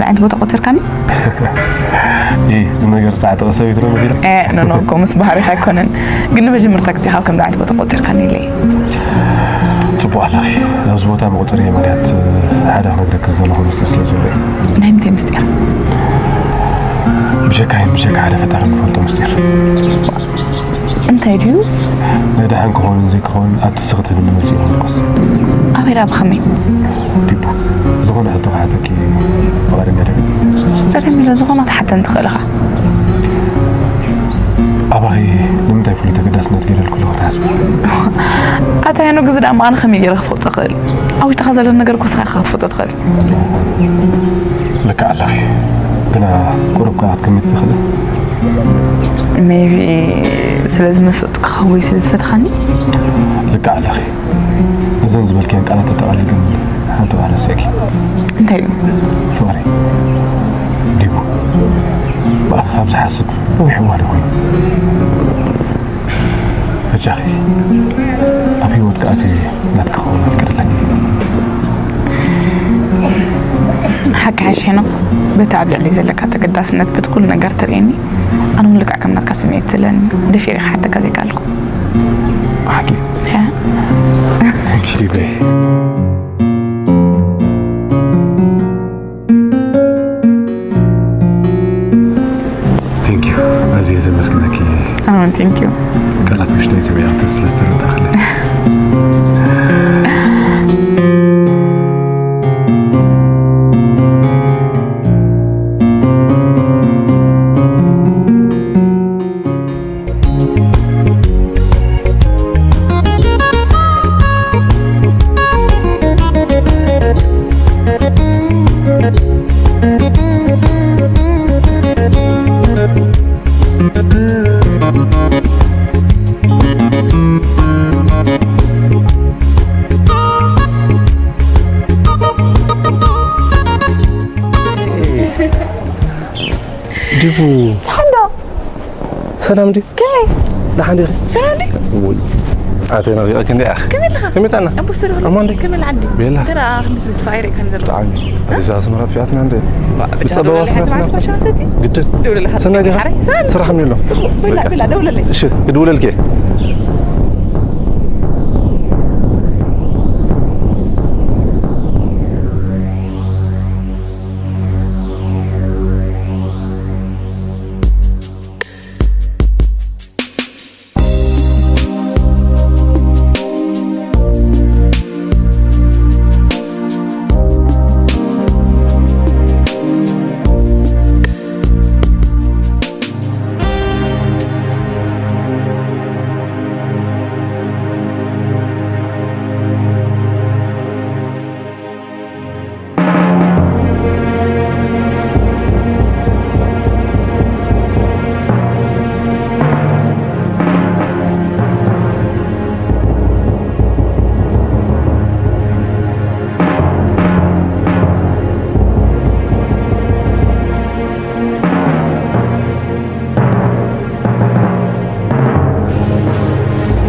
ዓይነት ቦታ ቆጺርካኒ? እ፣ ንነገር ሰዓት ተቐሰቢት ዶ መሲሉ? እ፣ ኖ፣ ኖ፣ እኮ ምስ ባህሪኻ ኣይኮነን። ግን ንመጀመርታ ግዜ ካብ ከምዚ ዓይነት ቦታ ቆጺርካኒ ኢለ እየ። ጽቡቕ ኣለኺ። ኣብዚ ቦታ መቑጸሪ እየ ማለት ሓደ ክነግረኪ ዝደለኹ ምስጢር ስለ ዘሎ እዩ። ናይ ምንታይ ምስጢር? ብጀካይን ብጀካ ሓደ ፈጣሪ ንፈልጦ ምስጢር። እንታይ ድዩ? ናይ ደሓን ክኸውን ዘይክኸውን ኣብቲ ስኽት ትብል መጽኡ ምርኮስ። ኣበይ ደኣ ብኸመይ? ዲቡ፣ ዝኾነ ሕቶ ክሓተኪ ፍቓደኛ ዲኺ? ጸገም የለን፣ ዝኾነ ክትሓተኒ ትኽእል ኢኻ። ኣባኺ ንምንታይ ፍሉይ ተገዳስነት ገይረልኩ ኣለኹ ትሓስቢ? ኣታ ሄኖክ፣ እዚ ደኣ እሞ ኣነ ከመይ ገይረ ክፈልጦ እኽእል? ኣብ ውሽጥኻ ዘሎ ነገር እኮ ንስኻ ኢኻ ክትፈልጦ ትኽእል። ልክዕ ኣለኺ። ግና ቁሩብ ከኣ ክትገምቲ ትኽእሊ። ሜቢ ስለ ዝመሰጥኩኻ ወይ ስለ ዝፈተኻኒ? ልክዕ ኣለኺ። እዘን ዝበልክየን ቃላት ተጠቓሊለን ሓንቲ ቃል ረሲዕኪ። እንታይ እዩ? ፍቕሪ። ዲቡ። ብኣኺ ካብ ዝሓስብ ነዊሕ እዋን ኮይኑ። በጃኺ ኣብ ህይወት ክኣቲ ናትኪ ክኸውን ኣፍቅደለኪ። ሓቂ ሓሽ ሄኖክ፣ በቲ ኣብ ልዕሊ ዘለካ ተገዳስነት በቲ ኩሉ ነገር ትርእየኒ፣ ኣነ እውን ልክዕ ከም ናትካ ስምዒት ዘለኒ፣ ደፊረ ክሓተካ ዘይከኣልኩ። ብሓቂ? ያ። Thank you, babe. Thank you። ኣዝየ ዘመስግነኪ። ኣነ እውን thank you። ቃላት ውሽጠይ ሰሚዐ ስለ ዝተረዳእክለይ። ዲቡ። ሓንዶ። ሰላም ድዩ? ከመይ? ደሓን ዲኺ? ሰላም ድዩ? ውይ። ኣተ ናፊቐኪ እንዲ ኣኽ። ከመይ ኣለኻ? ከመይ ጠና? ኣቦ ስተደኸሉ? ኣማን ድዩ? ከመይ ዓዲ? ቤላ። ተራ ክንዲ ትድፋ ኣይርእካን ዘሎ። ብጣዕሚ። ኣዲስ ኣስመራ ጥፊኣትና እንደ። ብጸበባ ስናትና። ግድን። ደውለለኻ። ሰናይ ዲኻ? ሓራይ። ሰላም። ስራሕ ምን ኣሎ? ጽቡቕ። ቤላ፣ በቃ። ቤላ፣ ደውለለይ። እሺ፣ ክድውለልኪ እየ።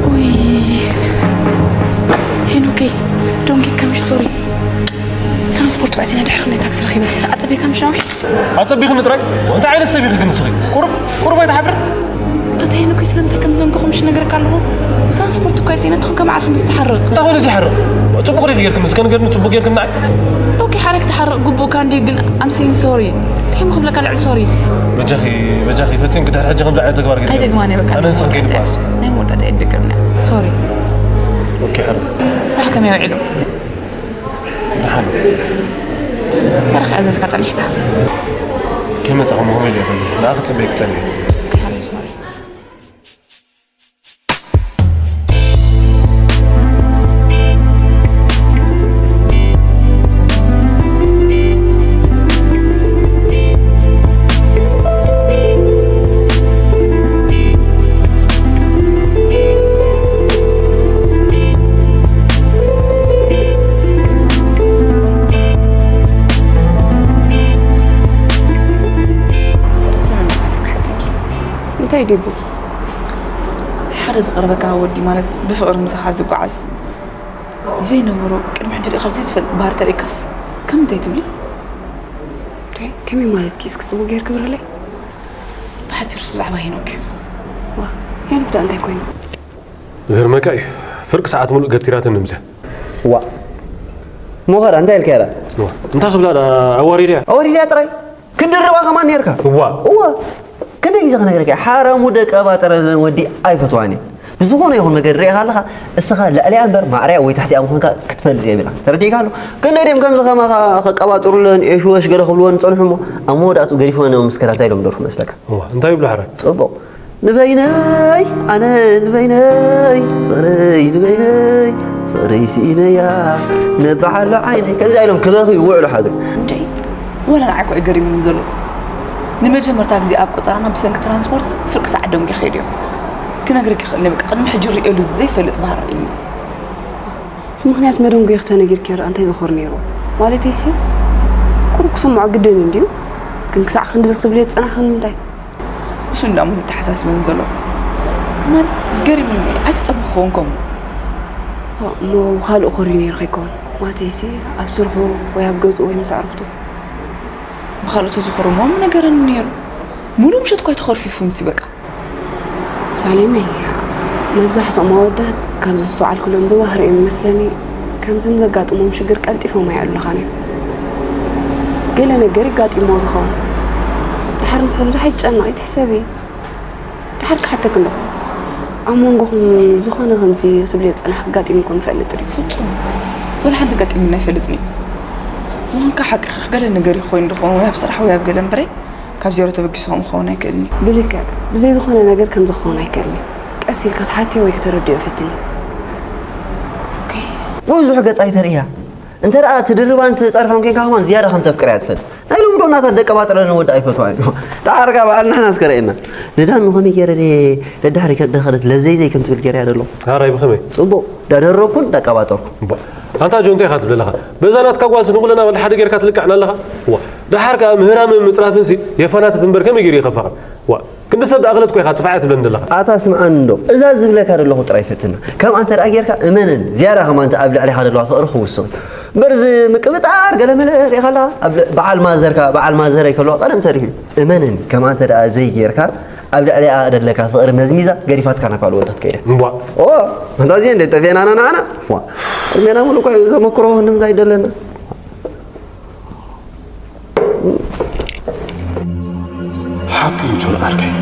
ውይ፣ ሄኖከይ፣ don't get confused, sorry። ትራንስፖርት ባዕሲና ድሕሪ ክንደይ ታክሲ ረኺበ። ኣጸቢካ ምሽ ነዊሕ? ኣጸቢኽኒ ጥራይ? እንታይ ዓይነት ሰብ ኢኺ ግን ንስኺ? ቁሩብ፣ ቁሩብ ኣይትሓፍርን? ኣታ ሄኖከይ፣ ስለምንታይ ከም ዘንገኹ ምሽ ነገረካ ኣለኹ? ትራንስፖርት እኮ ኣይስኢነ፣ ትኹን ከም ዓርኺ ምስ ትሓርቕ። እንታይ ኮይኑ ዘይሓርቕ? ጽቡቕ ዲኺ ጌርክኒ? እስከ ንገርኒ፣ ጽቡቕ ጌርክኒ ንዓይ? ኦኬ፣ ሓራይ ክትሓርቕ ግቡእካ እንድዩ፣ ግን I'm saying sorry። እንታይ እሞ ክብለካ ልዕሊ ሶሪ? በጃኺ፣ በጃኺ፣ ፈጺምኪ ድሕሪ ሕጂ ከምዚ ዓይነት ተግባር ጌርክኒ። ኣይደግማን እየ፣ በቃ። ኣነ ንስኽን ከይንበኣስ። ናይ መወዳእታ እየ፣ ድገምና። ሶሪ። ኦኬ፣ ሓራይ። ስራሕ ከመይ ውዒሉ? ደሓን። እንታይ ደኣ ክእዘዝካ ጸኒሕካ? ከይመጻኹ እሞ ከመይ ኢለ ክእዘዝ? ንዓኺ ክጽበየኪ ጸኒሐ። ኦኬ፣ ሓራይ፣ ሶሪ። ስምዒ ሳልም ክሓተኪ። እንታይ ዲቡ? ሓደ ዝቐርበካ ወዲ ማለት ብፍቕሪ ምሳኻ ዝጓዓዝ ዘይነበሮ ቅድሚ ሕጂ ርኢኻ ዘይትፈልጥ ባህሪ ተርእካስ ከም እንታይ ትብሊ? እንታይ? ከመይ ማለት? እስኪ ጽቡቕ ጌርኪ ብርህለይ። ብሓጺሩስ ብዛዕባ ሄኖክ እዩ። ዋ፣ ሄኖክ ደኣ እንታይ ኮይኑ? ዝገርመካ እዩ፣ ፍርቂ ሰዓት ሙሉእ ገቲራትኒ ምዛ። ዋ፣ ሞኸራ እንታይ ኢልካ እያ? ዋ፣ እንታይ ክብላ ደኣ ኣዋሪድያ? ኣዋሪድያ ጥራይ? ክንድርባ ከማን ኔርካ? እዋ። እዋ። ክንደይ ግዜ ክነግረካ እየ? ሓራሙ ደቀባጥረለን ወዲ ኣይፈትዋን እየ። ብዝኾነ ይኹን መገዲ ርኢኻ ኣለኻ፣ እስኻ ልዕሊኣ እምበር ማዕሪኣ ወይ ታሕቲኣ ምዃንካ ክትፈልጥ የብልካ። ተረዲእካ ኣሎ? ክንደይ ድዮም ከምዚ ከማኻ ከቀባጥሩለን፣ ኤሽወሽ ገለ ክብልወን ዝጸንሑ እሞ፣ ኣብ መወዳእትኡ ገዲፍወን እዮም ምስ ከዳታይ ኢሎም ደርፉ መስለካ። እዋ፣ እንታይ ይብሉ ሓራይ? ጽቡቕ። ንበይነይ፣ ኣነ ንበይነይ፣ ፍቕረይ ንበይነይ፣ ፍቕረይ ስኢነያ፣ ነብዓሎ ዓይነይ። ከምዚኣ ኢሎም ክበኽዩ ይውዕሉ ሓድሩ። እንድዒ፣ ወላ ንዓይ እኮ እዩ ገሪሙኒ ዘሎ። ንመጀመርታ ግዜ ኣብ ቆጸራና ብሰንኪ ትራንስፖርት ፍርቂ ሰዓት ደንጉየ ከይደ እየ። ክነግረኪ ይኽእል እየ፣ በቃ ቅድሚ ሕጂ ርእየሉ ዘይፈልጥ ባህሪ እዩ። እቲ ምኽንያት መደንጎይኺ ተነጊርክዮ ደኣ እንታይ ዝኾር ነይሩ? ማለተይሲ፣ ቁሩብ ክሰምዖ ግድን እንድዩ። ግን ክሳዕ ክንድዚ ክትብልዮ ዝጸናሕኺ ንምንታይ? እሱ እንዳሞ ዘተሓሳስበን ዘሎ። ማለት፣ ገሪሙኒ፣ ኣይተጸበኽዎን ከምኡ። እሞ ብኻልእ ኮርዩ ነይሩ ከይከውን? ማለተይሲ፣ ኣብ ስርሑ ወይ ኣብ ገዝኡ ወይ ምስ ኣዕሩኽቱ? ብኻልእ ተዝኾርሞ ምነገረኒ ነይሩ። ሙሉእ ምሸት እኳ እዩ ተኾርፊፉ ምሲ በቃ። ሳሌመይ፣ መብዛሕትኦም ኣወዳት ካብ ዘስተውዓልኩሎም ብባህሪኦም ይመስለኒ፣ ከምዚ ንዘጋጥሞም ሽግር ቀልጢፎም ኣይዕሉኻን እዮም። ገለ ነገር ይጋጢሞ ዝኸውን። ድሓር ንስኺ ብዙሕ ኣይትጨነቒ፣ ኣይትሕሰቢ። ድሓር ክሓተኪ ኣለኹ። ኣብ መንጎኹም ዝኾነ ከምዚ ክትብልዮ ዝጸናሕኪ ኣጋጢሙኩም ይፈልጥ ድዩ? ፍጹም። ወላ ሓንቲ ኣጋጢሙኒ ኣይፈልጥን እዩ። ምዃንካ ሓቅኺ፣ ገለ ነገር ይኾይን ድኾን ወይ ኣብ ስራሕ ወይ ኣብ ገለ እምበረይ፣ ካብ ዜሮ ተበጊሱ ከምኡ ክኸውን ኣይክእልን እዩ። ብልክዕ፣ ብዘይ ዝኾነ ነገር ከምዚ ክኸውን ኣይክእልን እዩ። ቀስ ኢልካ ክትሓትዮ ወይ ከተረድዮ ፈትኒ። ኦኬ። ብዙሕ ገጽ ኣይተርእያ። እንተ ደኣ ትድርባን ትጸርፋን ኮይንካ ከማን ዝያዳ ከም ተፍቅራ እያ ትፈልጥ። ናይ ሎሚ ዶ እናታት ደቂ ባጥረ ንወዲ ኣይፈትዋን እዩ። ደሓር ከኣ በዓል ንሕና እስከ ረእየና። ንዳኑ ከመይ ገይረ ደዳሕሪ ከደኸለት ለዘይዘይ ከም ትብል ገይረ እያ ደሎ። ኣራይ ብኸመይ? ጽቡቕ፣ ዳደረኩን ዳቀባጠርኩ። እባ፣ ኣንታ ጆ እንታይ ኢኻ ትብል ኣለኻ? በዛ ናትካ ጓልሲ ንኹለና ወላ ሓደ ጌርካ ትልቅዕና ኣለኻ? ዋ፣ ደሓር ከኣ ምህራምን ምጽራፍንሲ የፋናትት እምበር ከመይ ገይሩ የኸፋኻ? ዋ፣ ክንዲ ሰብ ደኣ ክለት እኮ ኢኻ ጽፋዕ እያ ትብለኒ ዘለኻ። ኣታ ስምዓኒ እንዶ፣ እዛ ዝብለካ ዘለኹ ጥራይ ፈትና። ከምኣ እንተ ደኣ ጌርካ እመነኒ፣ ዝያዳ ከማን እታ ኣብ ልዕሌኻ ዘለዋ ፍቕሪ ክውስኽ። እምበር እዚ ምቅብጣር ገለ መለ ርኢኻ ኣለኻ? ኣብ ል-፣ በዓል ማዘርካ፣ በዓል ማዘረይ ከለዋ ቀደም ተሪፉ እዩ። እመነኒ፣ ከምኣ እንተ ደኣ ዘይጌርካ፣ ኣብ ልዕሊኣ ደለካ ፍቕሪ መዝሚዛ ገዲፋትካ ናብ ካልእ ወዳት ከይዳ። እምቧ። ኦ፣ ኣንታ እዚኤን እንደ ጠፊአናና ንዓና? ዋ፣ ቅድሜና ሙሉእ እኮ እዩ ተመክሮ ንምንታይ ደለና? ሓቂ እዩ ጆን ዓርከይ።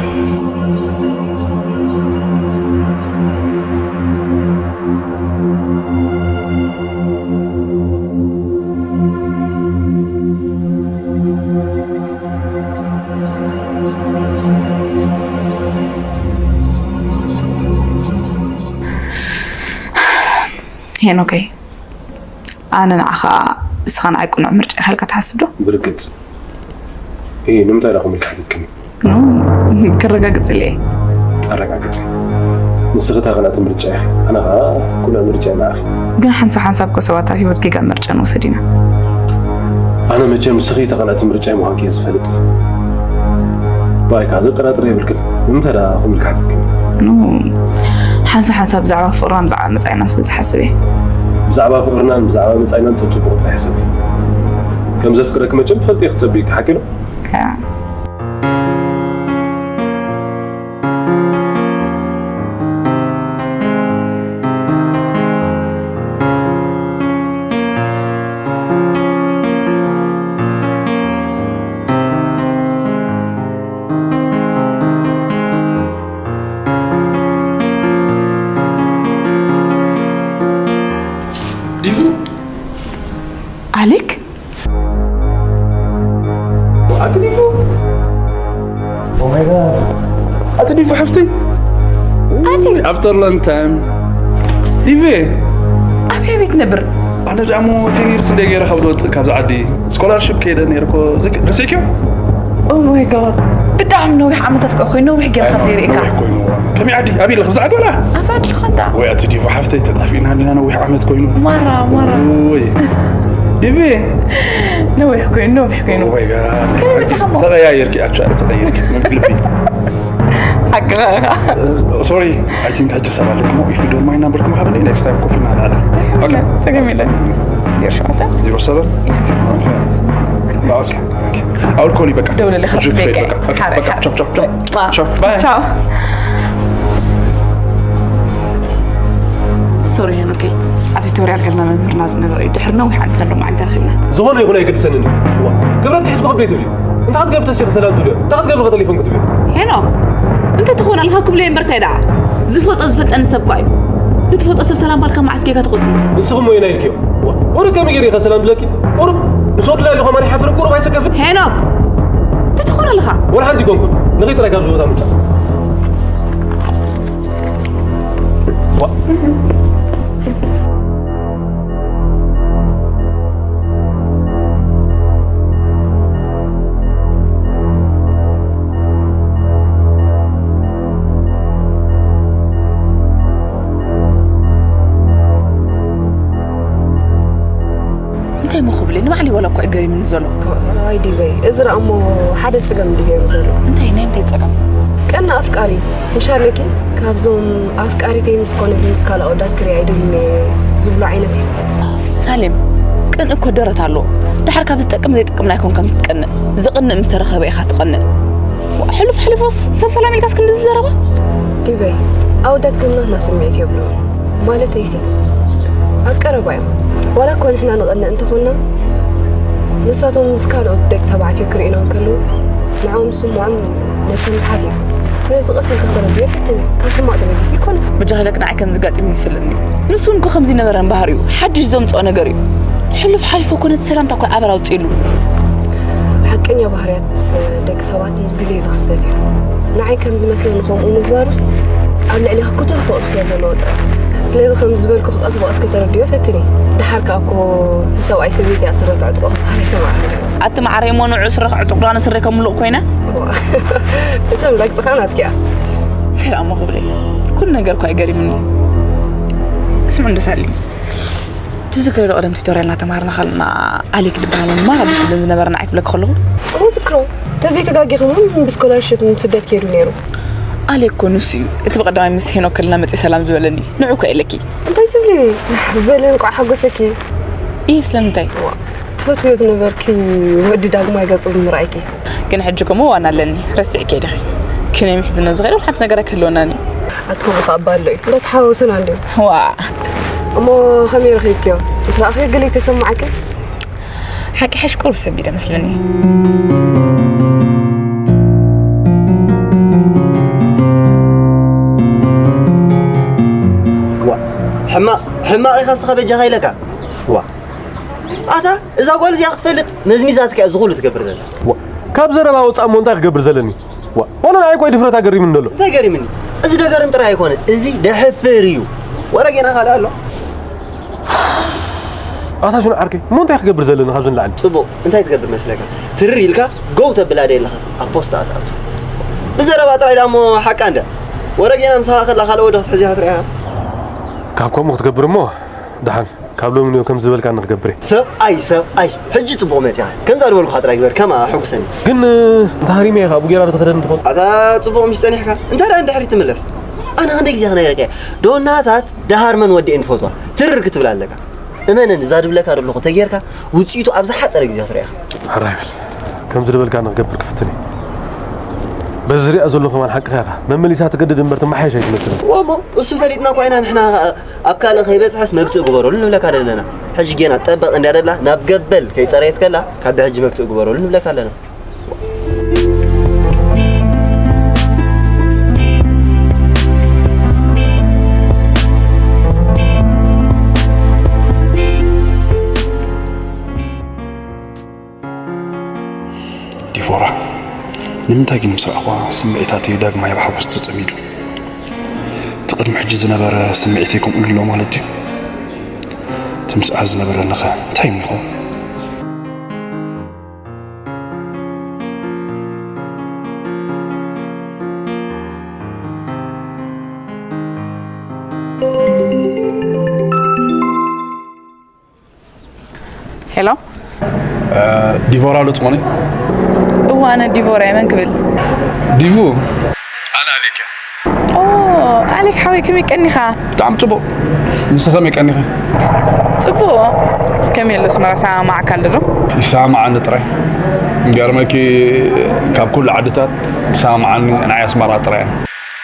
ሄኖከይ፣ ኣነ ንዓኻ እስኻ ንዓይ ቅኑዕ ምርጫ ኢኻ ኢልካ ትሓስብ ዶ? ብርግጽ። እይ፣ ንምንታይ ኢኻ ከምኡ ኢልካ ሓቲትክኒ? ኖ፣ ክረጋግጽ ኢለ እየ። ኣረጋግጺ። ንስኺ እታ ቅንዕቲ ምርጫ ኢኺ፣ ኣነ ኸኣ ቅኑዕ ምርጫ እየ ንዓኺ። ግን ሓንሳብ ሓንሳብ እኮ ሰባት ኣብ ህይወት ጌጋ ምርጫ ንወስድ ኢና። ኣነ መቸም ንስኺ እታ ቅንዕቲ ምርጫይ ምዃንኪ እየ ዝፈልጥ። ብኣይ ከኣ ዘጠራጥር የብልክን። ንምንታይ ደኣ ከምኡ ኢልካ ሓቲትክኒ? ኖ፣ ሓንሳብ ሓንሳብ ብዛዕባ ፍቕርናን ብዛዕባ መጻኢናን ስለ ዝሓስብ እየ። ብዛዕባ ፍቕርናን ብዛዕባ መጻኢናን ተጽቡቕ ጥራይ ሕሰቢ። ከም ዘፍቅረኪ መቸም ትፈልጢ ኢኺ ትጸብቂ፣ ሓቂ ዶ? ያ። ዲፉ? ኣሌክ? ኣቲ ዲፉ? ኦ ማይ ጋድ። ኣቲ ዲፉ ሓፍተይ? ኣሌክ? After long time. ዲቪ? ኣበይ ቤት ነብር? ኣነ ደኣ እሞ ቴን ይርስ እንደ ገይረ ካብ ዝወፅእ ካብዚ ዓዲ ስኮላርሽፕ ከይደ ነይረ እኮ። ዝክ-፣ ረሲእክዮ? ኦ ማይ ጋድ። ብጣዕሚ ነዊሕ ዓመታት እኮ ኮይኑ፣ ነዊሕ ጌርካ ኣይ፣ ዘይርኢካ። ነዊሕ ኮይኑ። ከመይ ዓዲ? ኣበይ ኣለኺ? ብዚ ዓዲ ዋላ? ኣብ ዓዲ ኣለኹ እንዳ። ወይ ኣቲ ዲቪ ሓፍተይ፣ ተጣፊእና ኣለና ነዊሕ ዓመት ኮይኑ። ማራ፣ ማራ። ኦይ። ዲቪ? ነዊሕ ኮይኑ፣ ነዊሕ ኮይኑ። ኦ ማይ ጋድ። ከመይ መጺኻ እሞ? ተቐያየርኪ፣ ኣክቹዋሊ ተቐይርኪ። መግቢ ልቢ። ሓቅኻ ኢኻ። ሶሪ፣ ኣይ ቲንክ ሕጂ ሰብ ኣለኩም። If you don't mind number ክም ሃበኒ፣ ኔክስት ታይም ኮፊ እናበላዕና። ጸገም የለን፣ ኦኬ። ጸገም የለን። ዜሮ ሸውዓተ? ዜሮ ሰቨን? ኦኬ። Okay, okay. I will call you back. ደውለለኻ ሕጂ ጽበየካ። ክኸይድ በቃ። Okay, ሓራይ፣ በቃ። ሓራይ። ቻው፣ ቻው፣ ቻው። ቻው፣ ባይ። ቻው። ሶሪ ሄኖከይ፣ ኣብ ቱቶርያል ከለና መምህርና ዝነበረ እዩ። ድሕሪ ነዊሕ ዓመት ኣሎ መዓልቲ ረኺብና። ዝኾነ ይኹን ኣይገድሰንን እዩ። እዋ፣ ክብረት ክሒዝኩ ክበይ ትብሊ? እንታይ ክትገብሪ ተሲኺ ሰላም ትብልዮ? እንታይ ክትገብሪ ቴሌፎን ክትብዮ? ሄኖክ፣ እንታይ ትኾን ኣለኻ ክብሎ እየ እምበር እንታይ ደኣ? ዝፈልጦ ዝፈልጠኒ ሰብ እኳ እዩ። ንትፈልጦ ሰብ ሰላም ባልካ መዓስ ጌጋ ተቖጺሩ? ንስኹም ወይና ኢልክዮ? እዋ፣ ወረ ከመይ ገይረ ኢኻ ሰላም ብለኪ? ቁሩብ ምስ ወዲ ላይሉ ከማን ይሓፍር ቁሩብ ኣይሰከፍን? ሄኖክ፣ እንታይ ትኾን ኣለኻ? ወላ ሓንቲ ኣይኮንኩን። ንኺድ ጥራይ ካብዚ ቦታ ምጻእ። ዋ። እንታይ እሞ ክብል እየ? ንባዕለይ ዋላ እኳ እዩ ገሪምኒ ዘሎ። ኣይ ዲበይ፣ እዚ ደኣ እሞ ሓደ ጸገም እንድዩ ገይሩ ዘሎ። እንታይ፣ ናይ ምንታይ ጸገም? ቀና ኣፍቃሪ፣ ምሽ ኣለኪ? ካብዞም ኣፍቃሪተይ ምስ ኮነት ምስ ካልእ ኣወዳት ክሪኣ ኣይደልን እየ ዝብሎ ዓይነት እዩ። ሳሌም፣ ቅንኢ እኮ ደረት ኣለዎ። ደሓር ካብ ዝጠቅም ዘይጠቅም ኣይኮንካን ክትቀንእ። ዝቕንእ ምስ ተረኸበ ኢኻ ትቐንእ። ሕሉፍ ሕሉፎስ ሰብ ሰላም ኢልካስ ክንድዚ ዘረባ? ዲበይ፣ ኣወዳት ከም ናትና ስምዒት የብሎም። ማለተይሲ፣ ኣብ ቀረባ እዮም። ዋላ እኳ ንሕና ንቐንእ እንተኾንና፣ ንሳቶም ምስ ካልኦት ደቂ ተባዕትዮ ክርእዩና እንከለዉ፣ ንዕኦም ዝስምዖም ነብሰ ምትሓት እዩ። ስለዚ ቀስ ኢልካ ተረድዮ ፈትኒ። ካብ ሕማቕ ተበጊሱ ይኮነ። በጃኻ ኢለክ ንዓይ ከምዚ ጋጢሙኒ ይፈልጥኒ። ንሱ እውን እኮ ከምዚ ነበረን ባህሪኡ። ሓድሽ ዘምጽኦ ነገር እዩ። ሕሉፍ ሓሊፉ እኮ ነቲ ሰላምታ እኮ ኣበር ኣውጺእሉ። ሓቀኛ ባህርያት ደቂ ሰባት ምስ ግዜ ዝኽሰት እዩ። ንዓይ ከም ዝመስለኒ ከምኡ ምግባሩስ ኣብ ልዕሌኺ ክቱር ፍቕሪ ስለ ዘለዎ ጥራይ። ስለዚ ከም ዝበልኩኺ ቀስ ብቐስ ከተረድዮ ፈትኒ። ደሓር ከኣ እኮ ንሰብኣይ ሰበይቲ እያ ስረ ተዕጥቖ ምባል ኣይሰማዕኩን። ኣቲ መዓረይ እሞ ንዑ ስረ ክዕጥቕ ዶ ኣነ ስረ ከምልቕ ኮይነ? እዋ፣ መቸም ረግጽኻ ናትኪ እያ። እንታይ ደኣ እሞ ክብል እየ? ኩሉ ነገር እኳ እዩ ገሪሙኒ። ስምዑ እንዶ ሳሊ። ትዝክሪ ዶ ቀደም ቱቶርያል እናተማሃርና ከለና ኣሌክ ዝበሃል መምህር ኣብ ስደት ዝነበረ ንዓይ ክብለኪ ከለኹ? እዎ ዝክሮ። ተዘይተጋጊኹ እውን ብስኮላርሽፕ ስደት ከይዱ ነይሩ። ኣሌክ እኮ ንሱ እዩ። እቲ ብቐዳማይ ምስ ሄኖክ ከለና መጺኡ ሰላም ዝበለኒ። ንዑ እኮ ኢለኪ። እንታይ ትብሊ? በሊ እንቋዕ ሓጎሰኪ። ኢሂ ስለምንታይ? ዋ፣ ትፈትውዮ ዝነበርኪ ወዲ ዳግማይ ገጹ ብምርኣይኪ። ግን ሕጂ ከምኡ ዋና ኣለኒ። ረሲዕኪ ዲኺ? ክንደይ ምሕዝነት ዝኽእል ሓንቲ ነገር ኣይክህልወናን እዩ። ኣትከሙ ከኣ ባሎ እዩ። እንዳተሓዋወሰና እንድዮም። ዋ። እሞ ከመይ ረኺብክዮ? ምስ ረኣኽዮ ገለ ተሰማዓኪ? ሓቂ ሓሽ ቁሩብ ሰቢደ መስለኒ። ዋ፣ ሕማቕ፣ ሕማቕ ኢኻ ንስኻ በጃኻ ኢለካ። ዋ። ኣታ፣ እዛ ጓል እዚኣ ክትፈልጥ መዝሚዛትካ እያ እዚ ኩሉ ትገብር ዘላ። ዋ፣ ካብ ዘረባ ወጻእ እሞ እንታይ ክገብር ዘለኒ? ዋ፣ ዋላ ንዓይ እኮ እዩ ድፍረታ ገሪምኒ ዘሎ። እንታይ ገሪምኒ? እዚ ደገርም ጥራይ ኣይኮነ፣ እዚ ደሕፍር እዩ። ወረ ጌና ካልእ ኣሎ። ኣታ ሽኑ ዓርከይ፣ እሞ እንታይ ክገብር ዘለኒ ካብዚ ንላዕሊ? ጽቡቕ፣ እንታይ ትገብር መስለካ? ትርር ኢልካ ጎው ተብላ ዶ የለኻ? ኣብ ፖስታ ኣትኣቱ። ብዘረባ ጥራይ ደኣ እሞ ሓቃ እንደ። ወረ ጌና ምሳኻ ከላ ካልእ ወዲ ክትሕዝ እያ ክትሪኣ። ካብ ከምኡ ክትገብር እሞ ደሓን። ካብ ሎሚ ንዮ ከም ዝበልካኒ ክገብር እየ። ሰብኣይ፣ ሰብኣይ፣ ሕጂ ጽቡቕ መጺኣ። ከምዛ ዝበልኩኻ ጥራይ ግበር፣ ከምኣ ኣሐጉሰኒ። ግን፣ እ፣ እንተ ሃሪመ ኢኻ፣ ብጌራ ዶ ትኸደኒ ትኾን? ኣታ ጽቡቕ ምሽ ጸኒሕካ፣ እንታይ ደኣ ንድሕሪት ትምለስ? ኣነ ክንደይ ግዜ ክነግረካ እየ። ዶናታት ደሃርመን ወዲኤን ትፈትዋ። ትርር ክትብል ኣለካ። እመነኒ፣ እዛ ድብለካ ዘለኹ ተጌርካ፣ ውጽኢቱ ኣብ ዝሓጸረ ግዜ ክትሪኣ ኢኻ። ሕራይ በል። ከም ዝደበልካኒ ክገብር ክፍትን እየ። በዚ ዝሪኣ ዘለኹ ከማን ሓቅኻ ኢኻ። መመሊሳ ትገድድ እምበር ትመሓየሽ ኣይትመስልን። እወ እሞ፣ እሱ ፈሊጥና እኳ ኢና ንሕና ኣብ ካልእ ከይበጽሐስ መግትኢ ግበረሉ ንብለካ ዘለና። ሕጂ ጌና ጠበቕ እንድያ ደላ፣ ናብ ገበል ከይጸረየት ከላ፣ ካብ ብሕጂ መግትኢ ግበረሉ ንብለካ ኣለና። ዲቮራ፣ ንምንታይ ግን ምስ ረኣኽዋ ስምዒታተይ ዳግማይ ብሓጎስ ተጸሚዱ? እቲ ቅድሚ ሕጂ ዝነበረ ስምዒተይ ከምኡ ኣሎ ማለት ድዩ? እቲ ምስኣ ዝነበረኒኸ እንታይ እሞ ይኸውን? ሄሎ። እ፣ ዲቮራ ዶ ትኾኒ? እወ፣ ኣነ ዲቮራ እየ። መን ክብል? ዲቡ። ኣነ ኣሌክ እየ። ኦ፣ ኣሌክ ሓወይ፣ ከመይ ቀኒኻ? ብጣዕሚ ጽቡቕ። ንስኺ ከመይ ቀኒኺ? ጽቡቕ። ከመይ ኣሎ ኣስመራ፣ ሰማማዓካ ኣሎ ዶ? ይሰማማዓኒ ጥራይ። ይገርመኪ፣ ካብ ኩሉ ዓድታት ዝሰማማዓኒ ናይ ኣስመራ ጥራይ እዩ።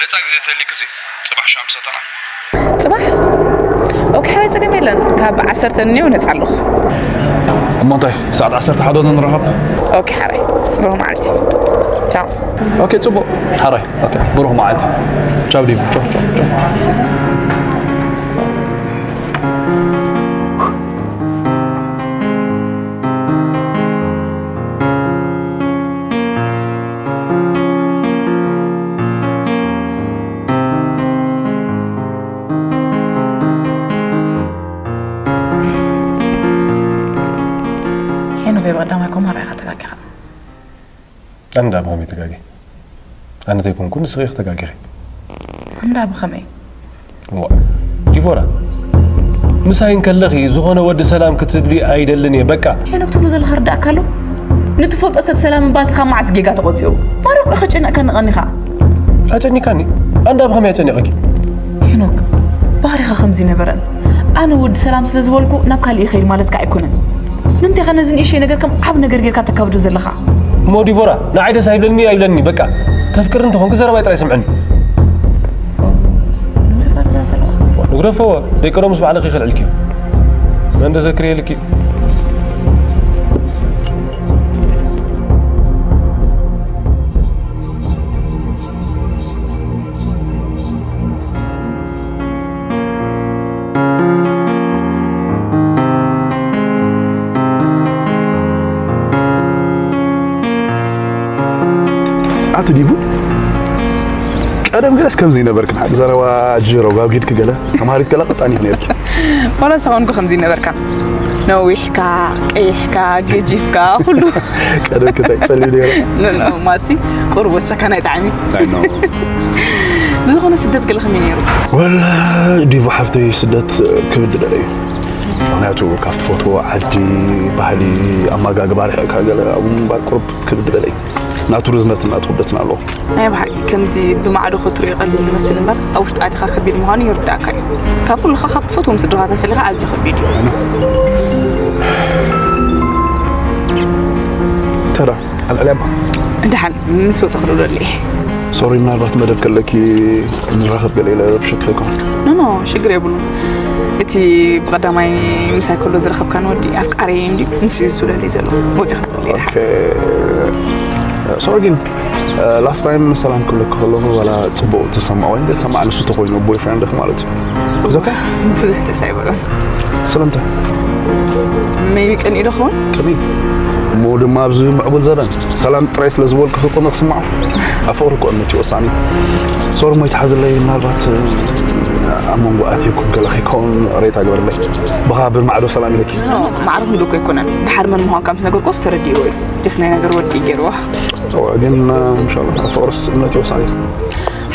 ነፃ ግዜ ተልክሲ ጽባሕ ሻምሰተና። ጽባሕ? ኦኬ፣ ሓራይ ጸገም የለን። ካብ ዓሰርተ እንየው ነፃ ኣለኹ። እሞ እንታይ፣ ሰዓት ዓሰርተ ሓደ ንራኸብ? ኦኬ፣ ሓራይ። ብሩህ መዓልቲ። ቻው። ኦኬ፣ ጽቡቕ። ሓራይ። ኦኬ፣ ብሩህ መዓልቲ። ቻው ዲቡ። ቻው፣ ቻው፣ ቻው። ሄኖክ፣ ብቐዳማይ ኮማራ ኢኻ ተጋጊኻ። ኣነ ደኣ ብኸመይ ተጋጊ? ኣነ ተይኮንኩ ንስኺ ኢኺ ተጋጊኺ። ኣንዳ ብኸመይ? እዋ፣ ዲቦራ፣ ምሳይ እንከለኺ ዝኾነ ወዲ ሰላም ክትብሊ ኣይደልን እየ፣ በቃ። ሄኖክ፣ ትብሎ ዘለኻ ርዳእካ ኣሎ? ንትፈልጦ ሰብ ሰላም ምባል ስኻ መዓስ ጌጋ ተቖጺሩ? ማረቆ ኢኻ ጨኒቕካኒ ቀኒኻ። ኣጨኒካኒ? ኣንዳ ብኸመይ ኣጨኒቐኪ? ሄኖክ፣ ባህሪኻ ከምዚ ነበረን። ኣነ ወዲ ሰላም ስለ ዝበልኩ ናብ ካልእ ይኸይድ ማለትካ ኣይኮነን። ንምንታይ ኢኻ ነዚ ንእሽተይ ነገር ከም ዓብ ነገር ጌርካ ተካብዶ ዘለኻ? እሞ ዲቦራ፣ ንዓይ ደስ ኣይብለኒ ኣይብለኒ፣ በቃ። ተፍቅሪ እንተኾንኪ ዘረባይ ጥራይ ስምዕኒ። ንግረፈዎ፣ ደቂ ሮምስ ባዕልኺ ከልዕልኪ። መን ደዘክር የልኪ። ኣቲ ዲቡ፣ ቀደም ገለስ ከምዚ ነበርክን። ሓደ ዘረባ ጅሮ ጓጉድክ ገለ፣ ተማሪት ገለ ቀጣኒት ነርኪ። ዋላ ሳኾንኩ ከምዚ ነበርካ። ነዊሕካ፣ ቀይሕካ፣ ገጂፍካ፣ ኩሉ። ቀደም ክታይ ጸሊም ነይረ። ኖ፣ ኖ፣ ማሲ ቁሩብ ወሰካ ናይ ጣዕሚ። ኣይ፣ ኖ። ብዝኾነ ስደት ገለ ከመይ ነይሩ? ወላ ዲቡ ሓፍተይ ስደት ክብድ በለ እዩ። ምኽንያቱ ካብ ትፈትዎ ዓዲ፣ ባህሊ፣ ኣመጋግባ ርሒቕካ ገለ ኣብኡ ምንባር ቁሩብ ክብድ በለ እዩ። ናቱ ርዝነትን ናቱ ክብደትን ኣለዎ። ናይ ብሓቂ ከምዚ ብማዕዶ ክትሪኦ ቀሊል ይመስል እምበር ኣብ ውሽጢ ኣቲኻ ከቢድ ምዃኑ ይርዳእካ እዩ። ካብ ኩሉ ካብ ትፈትዎም ስድራኻ ተፈሊኻ ኣዝዩ ከቢድ እዩ። ተራ ኣልዕልያ እባ። ደሓን ምስ ወጻእኩ ደውለለይ። ሶሪ፣ ምናልባት መደብ ከለኪ ንራኸብ ገለ ኢለ ረብሸኪ ከይኮን። ኖ፣ ኖ፣ ሽግር የብሉን። እቲ ብቐዳማይ ምሳይ ከሎ ዝረኸብካኒ ወዲ ኣፍቃሪየይ እንድዩ፣ ንሱ እዩ ዝደውለለይ ዘሎ። ወጺእኩ ደውለለይ ደሓን። ኦኬ። ሶሪ ግን፣ ላስት ታይም ሰላም ክብለኪ ከለኹ ዋላ ጽቡቕ ተሰማዕ ወይ ደስ ሰማዕ ንሱ ተኾይኑ ቦይፍሬንድኺ ማለት እዩ። It's okay? ብዙሕ ደስ ኣይበሎን። ስለምንታይ? ሜቢ ቀኒኡ ዶ ኸውን? ቀኒኡ። እሞ ድማ ኣብዚ ምዕቡል ዘበን ሰላም ጥራይ ስለ ዝበልኩ ክቆመ ክስምዖ። ኣብ ፍቕሪ እኮ እምነት እዩ ወሳኒ። ሶሪ እሞ ይትሓዝለይ፣ ምናልባት፣ እ፣ ኣብ መንጎ ኣትየኩም ገለ ከይከውን ሬታ ግበርለይ። ብኻ ብማዕዶ ሰላም ኢለኪ። ኖ፣ ኖ፣ ማዕረ ክንብል እኮ ኣይኮነን። ድሓር መን ምዃንካ ምስ ነገርኩስ ተረዲእዎ እዩ። ደስ ናይ ነገር ወዲ እዩ ገይርዎ። እወ፣ ግን፣ እ፣ ኢንሻላህ ኣብ ፍቕርስ እምነት እዩ ወሳኒ።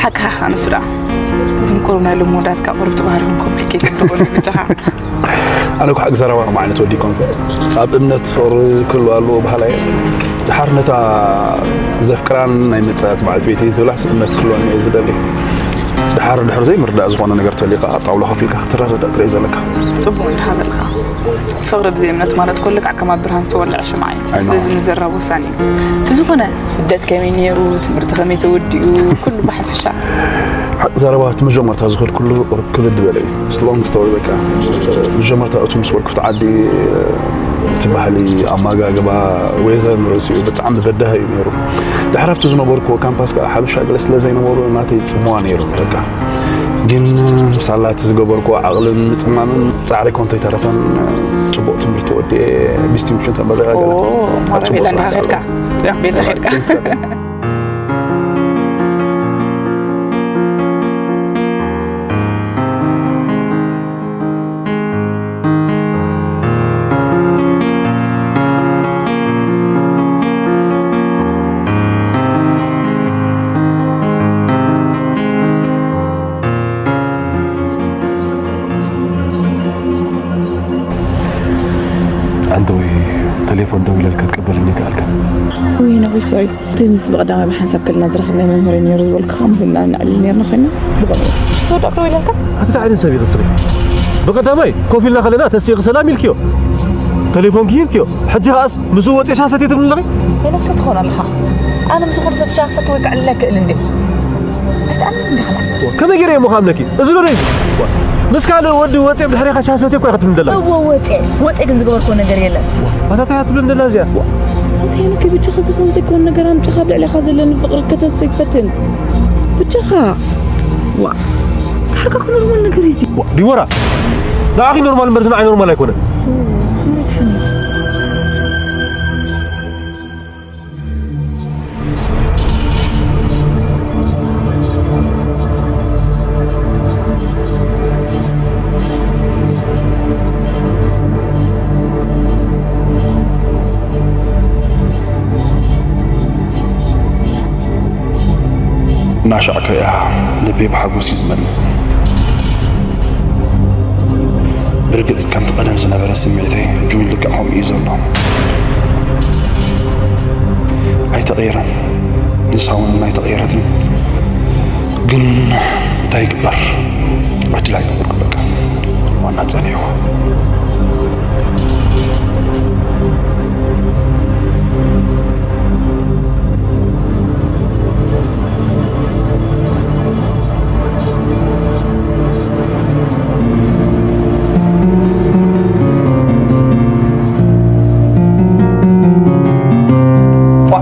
ሓቅኻ ንሱ ደኣ። ግን ቁሩብ ናይ ልሙዳትካ ቁሩብ እቲ ባህርኹም ኮምፕሊኬትድ ዶ ኮይኑ ብቻኻ? ኣነ እኮ ሓቂ ዘረባ ከም ዓይነት ወዲ ይኮንኩ። ኣብ እምነት ፍቕሪ ክህሉ ኣለዎ በሃላይ እየ። ድሓር ነታ ዘፍቅራን ናይ መጻእት በዓልቲ ቤተይ ዝብላስ እምነት ክህልወኒ እየ ዝደሊ። ድሓር ድሕር ዘይምርዳእ ዝኾነ ነገር ተልዩ ከኣ ኣብ ጣውላ ኮፍ ኢልካ ክትረዳዳእ ጥራይ ዘለካ። ጽቡቕ እንዲኻ ዘለኻ። ፍቕሪ ብዘይ እምነት ማለት እኮ ልክዕ ከም ኣብ ብርሃን ዝተወልዐ ሽምዓ እዩ። ኣይ፣ ስለዚ ምዝርራብ ወሳኒ እዩ። ብዝኾነ ስደት ከመይ ነይሩ፣ ትምህርቲ ከመይ ተወዲኡ፣ ኩሉ ብሓፈሻ። ሓቂ ዘረባ እቲ መጀመርታ ዝኸድኩሉ ቁሩብ ክብድ ዝበለ እዩ። It's long story በቃ። መጀመርታ እቱ ምስ በልኩ ኣብቲ ዓዲ፣ እቲ ባህሊ፣ ኣመጋግባ፣ ዌዘር ንርእሲኡ ብጣዕሚ በዳሂ እዩ ነይሩ። ድሕሪ ኣብቲ ዝነበርኩዎ ካምፓስ ከዓ ሓበሻ ገለ ስለ ዘይነበሩ ናተይ ጽምዋ ነይሩ በቃ። ግን ሳላ እቲ ዝገበርኩዎ ዓቕልን ምጽማምን ጻዕሪ ኮንቶ ኣይተረፈን። ጽቡቕ ትምህርቲ ወዲኤ ዲስቲንክሽን ተመሪቐ ገለ። ኦ፣ ማራ ኣብ ጽቡቕ ቤላ ስራሕ እንዲኻ ከድካ? ኣለኹ። ያ፣ ቤላ ከድካ? ቴንክስ በጣም። ኣንተ ወይ ተሌፎን ደው ኢለልካ ትቀበልኒ ከኣልካ። ውይ፣ ነዊሕ፣ ሶሪ። እቲ ምስ ብቐዳማይ ብሓንሳብ ከለና ዝረኸብናዮ መምህረይ ነይሩ ዝበልኩኻ፣ ምስና ነዕልል ነይርና ኮይና፣ ብቐዳማይ። ተወዳእኩ ዶ ኢለልካ? ኣቲ እንታይ ዓይነት ሰብ ኢኺ ንስኺ? ብቐዳማይ ኮፍ ኢልና ከለና ተሲእኺ ሰላም ኢልክዮ። ተሌፎንኪ ሂብክዮ። ሕጂ ከኣስ ምስኡ ወጺእካ ሰትየ ትብሊ ኣለኺ? ሄኖክ፣ እንታይ ትኾን ኣለኻ? ኣነ ምስ ዝኾነ ሰብ ሻሂ ክሰቲ ወይ ክዕልል ኣይክእልን ድየ? ኣይትኣምንን ዲኻ? ከመይ ገይረ እየ እሞ ክኣምነኪ? እዚ ዶ እዩ? ምስ ካልእ ወዲ ወጺአ ብድሕሪኻ ሻሂ ሰትየ እኮ ኢኻ ትብሊ ዘለኺ። እወ፣ ወጺአ። ወጺአ ግን ዝገበርክዎ ነገር የለን። ኣታ እንታይ እያ ትብሊ ዘላ እዚኣ? ኣንተ ሄኖክ፣ ብቻኻ ዝኾነ ዘይኮነ ነገር ኣምጺኻ ኣብ ልዕሌኻ ዘለኒ ፍቕሪ ከተስቶ ይትፈትን። ብቻኻ። ዋ፣ ሓርካ እኮ ኖርማል ነገር እዩ እዚ። ዋ፣ ዲቦራ፣ ንዓኺ ኖርማል እምበር ንዓይ ኖርማል ኣይኮነን። እናሻዕ ክሪኣ ልበይ ብሓጎስ እዩ ዝመልእ። ብርግጽ ከምቲ ቀደም ዝነበረ ስምዒተይ ሕጂ እውን ልክዕ ከምኡ እዩ ዘሎ። ኣይተቐየረን። ንሳ እውን ኣይተቐየረትን። ግን እንታይ ይግበር? ዕድል ኣይነበርኩ በቃ። ዋና ጸኒሑ። ዋ፣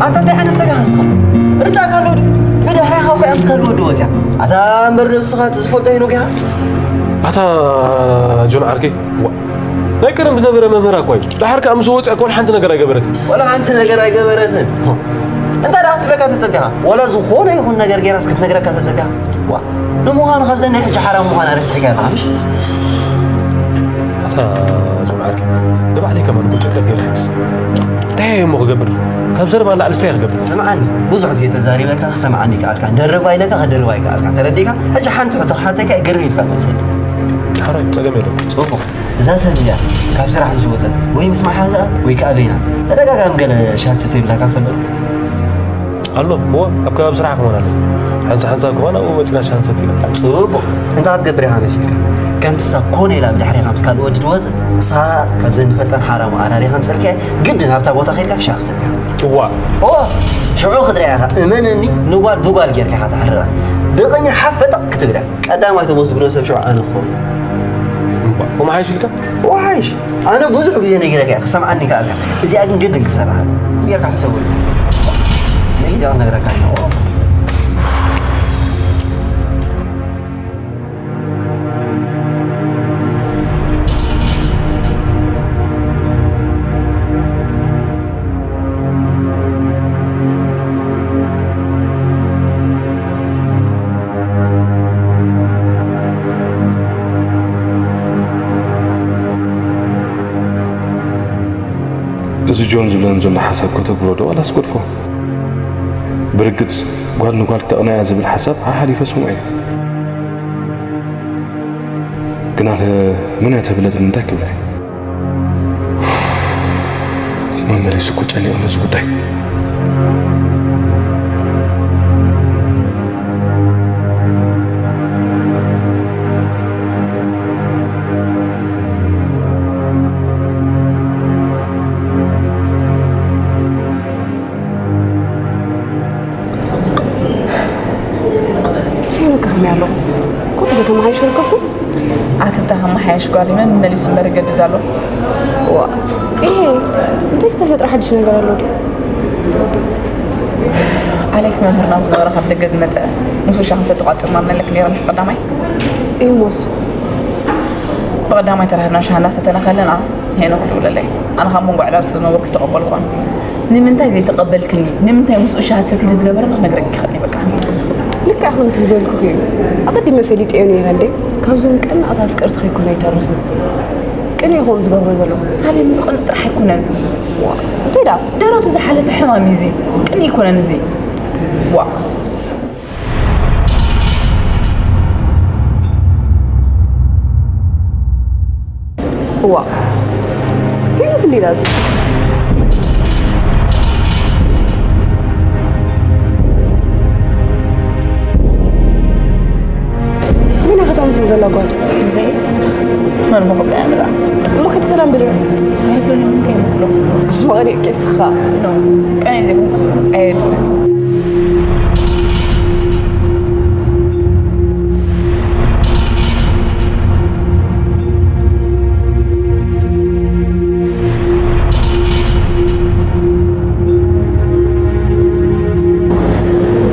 ኣንታ እንታይ ዓይነት ሰብ ኢኻ ንስኻ? ርዳእካ ኣሎ ድዩ? ብድሕሪኻ እኮ እያ ምስ ካልእ ወዲ ወፅያ። ኣታ እምበር ዶ ንስኻ እቲ ዝፈልጦ ሄኖክ ኢኻ? ኣታ ጆን ዓርከይ፣ ዋ፣ ናይ ቀደም ዝነበረ መምህራ እኮ እዩ። ደሓር ከኣ ምስ ወፅያ እኮ ሓንቲ ነገር ኣይገበረትን። ወላ ሓንቲ ነገር ኣይገበረትን። እንታይ ደኣ ክትብለካ ተጸቢኻ? ወላ ዝኾነ ይኹን ነገር ገይራስ ክትነግረካ ተጸቢኻ? ዋ፣ ንምዃኑ ካብዘን ናይ ሕጂ ሓራም ምዃና ረሲዕካ ኣለኻ፣ ምሽ? ኣታ ዞም ዓርከይ፣ ንባዕለይ ከማን እኮ ጭንቀት ገይሩ ሕግስ። እንታይ እየ እሞ ክገብር? ካብ ዘረባ ንላዕሊ እንታይ ክገብር? ስምዓኒ፣ ብዙሕ ግዜ ተዛሪበካ ክሰምዓኒ ይከኣልካ። ደርብ ኣይለካ፣ ክደርብ ኣይከኣልካ። ተረዲእካ? ሕጂ ሓንቲ ሕቶ ክሓተካ እየ፣ ግርም ኢልካ መልሰኒ። ሓራይ፣ ጸገም የለውም። ጽቡቕ። እዛ ሰብ እዚኣ ካብ ስራሕ ምስ ወጸት ወይ ምስ መሓዝኣ ወይ ከኣ በይና ተደጋጋሚ ገለ ሻሂ ትሰትዮ ኢላካ ትፈልጥ? ኣሎ፣ እወ፣ ኣብ ከባቢ ስራሕ ክኾን ኣሎ። ሓንሳ ሓንሳ ክኾን ኣብኡ መጺና ሻሂ ንሰቲ ኢና። ጽቡቕ። እንታይ ክትገብር ኢኻ መሲልካ? ከምቲ እሳ ኮነ ኢላ ብድሕሪኻ ምስ ካልእ ወዲ ዝወጸት፣ ንስኻ ካብዘን ንፈልጠን ሓራሙ ኣራሪኻ ንጸልክያ፣ ግድን ኣብታ ቦታ ኸይድካ ሻሂ ክትሰቲ ኢኻ። እዋ። እወ፣ ሽዑ ክትሪኣ ኢኻ። እመነኒ፣ ንጓል ብጓል ጌርካ ኢኻ ተሕርራ። ብቕኒ ሓፍ ፈጠቕ ክትብል እያ። ቀዳማይ ተመስግኖ ሰብ ሽዑ ኣነ ክኸውን። እምባ፣ ከምኡ ሓይሽ ኢልካ? ወሓይሽ። ኣነ ብዙሕ ግዜ ነጊረካ እየ፣ ክሰምዓኒ ይከኣልካ። እዚኣ ግን ግድን ክሰርሓ። ጌርካ ሕሰበሉ። ነጊረ ክነግረካ እየ። እዚ ጆን ዝብለን ዘሎ ሓሳብ ከተግብሮ ዶ ዋላስ ገድፎ? ብርግጽ ጓል ንጓል ክተቕንያ ዝብል ሓሳብ ሓሓሊፈ ስምዖ እየ። ግናኸ መን እያ ተብለጥኒ እንታይ ክብላ እየ? መመሊሱ እኮ ጨኒቑ ነዚ ጉዳይ። ብሰንኪ ከመይ ኣሎ? ኩሉ ተመሓይሹ ርከብኩ? ኣቲ እታ ከመሓየሽ ጓል መመሊሱ እምበር ይገድድ ኣሎ። ዋ፣ ይሄ እንታይ ዝተፈጥረ ሓድሽ ነገር ኣሎ ድዩ? ኣሌክስ መምህርና ዝነበረ ካብ ደገ ዝመጸ ምስ ውሻ ክንሰቲ ቋጽርና ንለክ ነይረ ምሽ ቀዳማይ? እዩ ሞስ። ብቐዳማይ ተራኺብና ሻሂ እናሰተና ከለና ሄኖክ ደወለለይ። ኣነ ካብ መንጎ ዕላል ስለ ዝነበርኩ ኣይተቐበልኩዎን። ንምንታይ ዘይተቐበልክኒ? ንምንታይ ምስኡ ሻሂ ሰቲሉ ዝገበረኒ ክነግረኪ ይኽእል እየ በቃ። ልክዕ ከምቲ ዝበልኩኺ እዩ። ኣቐዲመ ፈሊጠዮ ነይረ እንዴ። ካብዞም ቀናእት ኣፍቀርቲ ከይኮነ ኣይተርፍን። ቅንኢ እዮም ዝገብሩ ዘለዉ። ሳሌም፣ እዚ ቅንኢ ጥራሕ ኣይኮነን። ዋ፣ እንታይ ደኣ? ደረቱ ዝሓለፈ ሕማም እዩ እዚ። ቅንኢ ኣይኮነን እዚ። ዋ። እዋ፣ ሄኖክ እንዴ ዳዚ? መን ኢኻ ተምጽእ ዘላ ጓል? እንዴ? መን ምኽብላ ያምራ እሞ ከድ ሰላም ብልዮ ኣይብልን። እንታይ ምብሎ? ወሬ ኬስኻ። ኖ፣ ቀይ ዘይኮንኩስ ኣየድልን።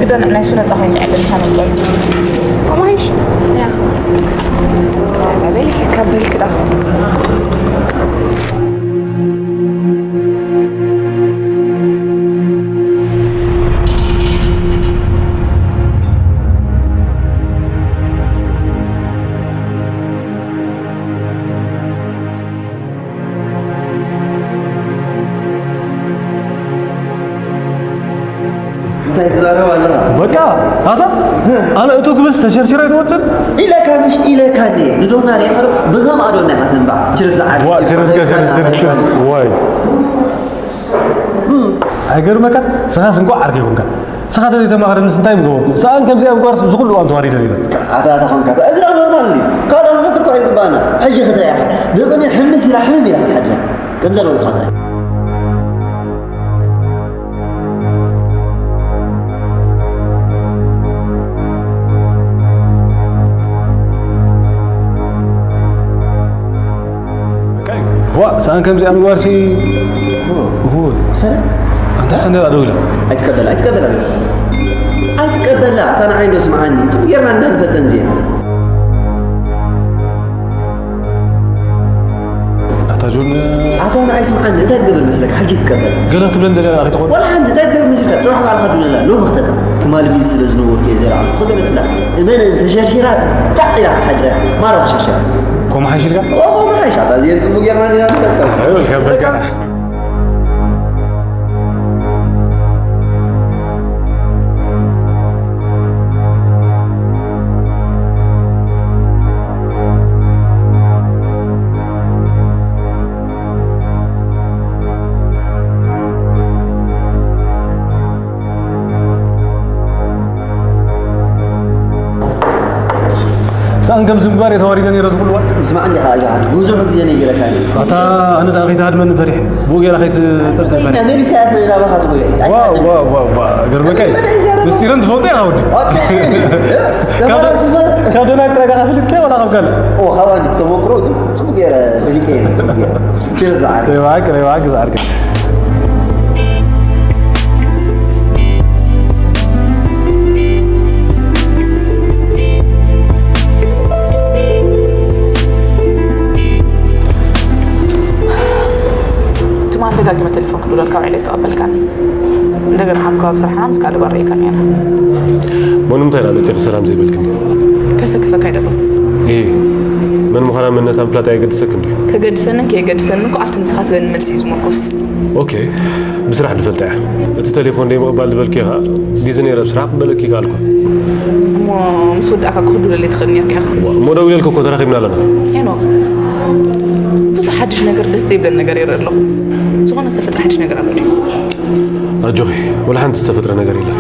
ግደን ናይ ሱነጻ ኮይኑ ይዕልል ሓመጾል። ከማይሽ? ያ። በል ከበል ክዳ። እንታይ ትዛረብ ኣለኻ? በቃ ኣታ ኣነ እቱ ክብስ ተሸርሽረ ኣይትወፅን። ኢለካ ምሽ ኢለካ እንዴ ንዶና ሬኸር ብኸም ኣዶና ኢኻ ተንባዕ ችርዛ ዓርኪ ዋ ችርዝካ ችርዝ ችርዝ ችርዝ ዋይ ኣይገርመካ። ስኻስ እንኳ ዓርኪ ይኹንካ። ስኻ ተዘይተማኽረ ምስ እንታይ ምገበርኩ? ሰኣን ከምዚኣ ምግባርስ ዝኹሉ እዋን ተዋሪደ ነይረ። ኣታ ኣታ ኾንካ እዚኣ ኖርማል እዩ። ካልእ ክንገብር እኳ ኣይግባና። ሕጂ ክትሪኣ ንቕኒ ሕምስ ኢላ ሕምም ኢላ ክትሓድራ ከም ዘለውካ ትሪኣ። ዋ ሰኣን ከምዚኣ ምግባርሲ እሁ ሰላም ኣንታ ሰንደላ ደው ኢላ ኣይትቀበላ ኣይትቀበላ ኣይትቀበላ ኣታ ንዓይ እንዶ ስምዓኒ ጽቡቅ ጌርና እንዳንፈልጠን እዚኤን ኣታ ጆን ኣታ ንዓይ ስምዓኒ እንታይ ትገብር መስለካ ሕጂ ትቀበላ ገለ ክትብለን ደለና ከይትኾን ዋላ ሓንቲ እንታይ ትገብር መስለካ ጽባሕ ባዕልካ ዱለላ ሎሚ ክተታ ትማሊ ቢዚ ስለ ዝነበርኩ እየ ዘይረኣኹ ክገለ ትብላ እመን እንተሸርሺራ ጣዕ ኢላ ክትሓድረ ማራ ክሸርሽራ ኮም ሓይሽ ኢልካ ኦ ኮም ሓይሽ ኣታ እዚአን ጽቡቅ ጌርና ዲና ንፈልጠን ኣይበልካ በቃ ሳን ከም ዝምግባር የተዋሪደ ነይረ ዝኹሉ ዋል ስማዕ እንዲኻ ኣጆኻ ብዙሕ ግዜ ነጊረካ ኣታ ኣነ ዳ ከይትሃድመኒ ፈሪሕ ብኡ ገይራ ከይትጠልጠፈኒ መሊስያ ናባኻ ትጎየ ገርበቀይ ምስጢርን ትፈልጦ ኢኻ ወዲ ካብ ደናይ ጥራይ ዳኻ ፍልጥከ ወላ ካብ ካልእ ካብኣ እንዲ ተመክሮ ግን ጽቡቅ ገይረ ፈሊጠ እየ ጽቡቅ ገይረ ኪረ ዝዓር ይባክ ይባክ ዝዓር ትማል ደጋጊመ ቴሌፎን ክድውለልካ ውዒለ ኣይተቐበልካኒ። እንደገና ሓምካ ኣብ ስራሕና ምስ ካልእ ጓል ርኢካ ነይራ። ሞን እንታይ ኢላ መጺኺ ሰላም ዘይበልክኒ? ከሰክፈካ ኣይደለኹ። እ መን ምዃና መንነታ ምፍላጥ ኣየገድሰክን ድዩ? ከገድሰንን ከየገድሰንን እኮ ኣብቲ ንስኻ ትበኒ መልሲ እዩ ዝምርኮስ። ኦኬ ብስራሕ ድፈልጣ እያ። እቲ ቴሌፎን ደይ ምቕባል ዝበልኪ ኢኻ ቢዚ ነይረ ብስራሕ ክበለኪ ይከኣልኩ። እሞ ምስ ወዳእካ ክኽዱ ለለ ትኽእል ነርካ ኢኻ። እሞ ደው ኢለልኩ እኮ ተራኺብና ኣለና። ሄኖክ ብዙሕ ሓድሽ ነገር ደስ ዘይብለን ነገር ይርኢ ኣለኹ። ዝኾነ ዝተፈጥረ ሓድሽ ነገር ኣሎ ድዩ? ኣጆኺ ወላ ሓንቲ ዝተፈጥረ ነገር የለን።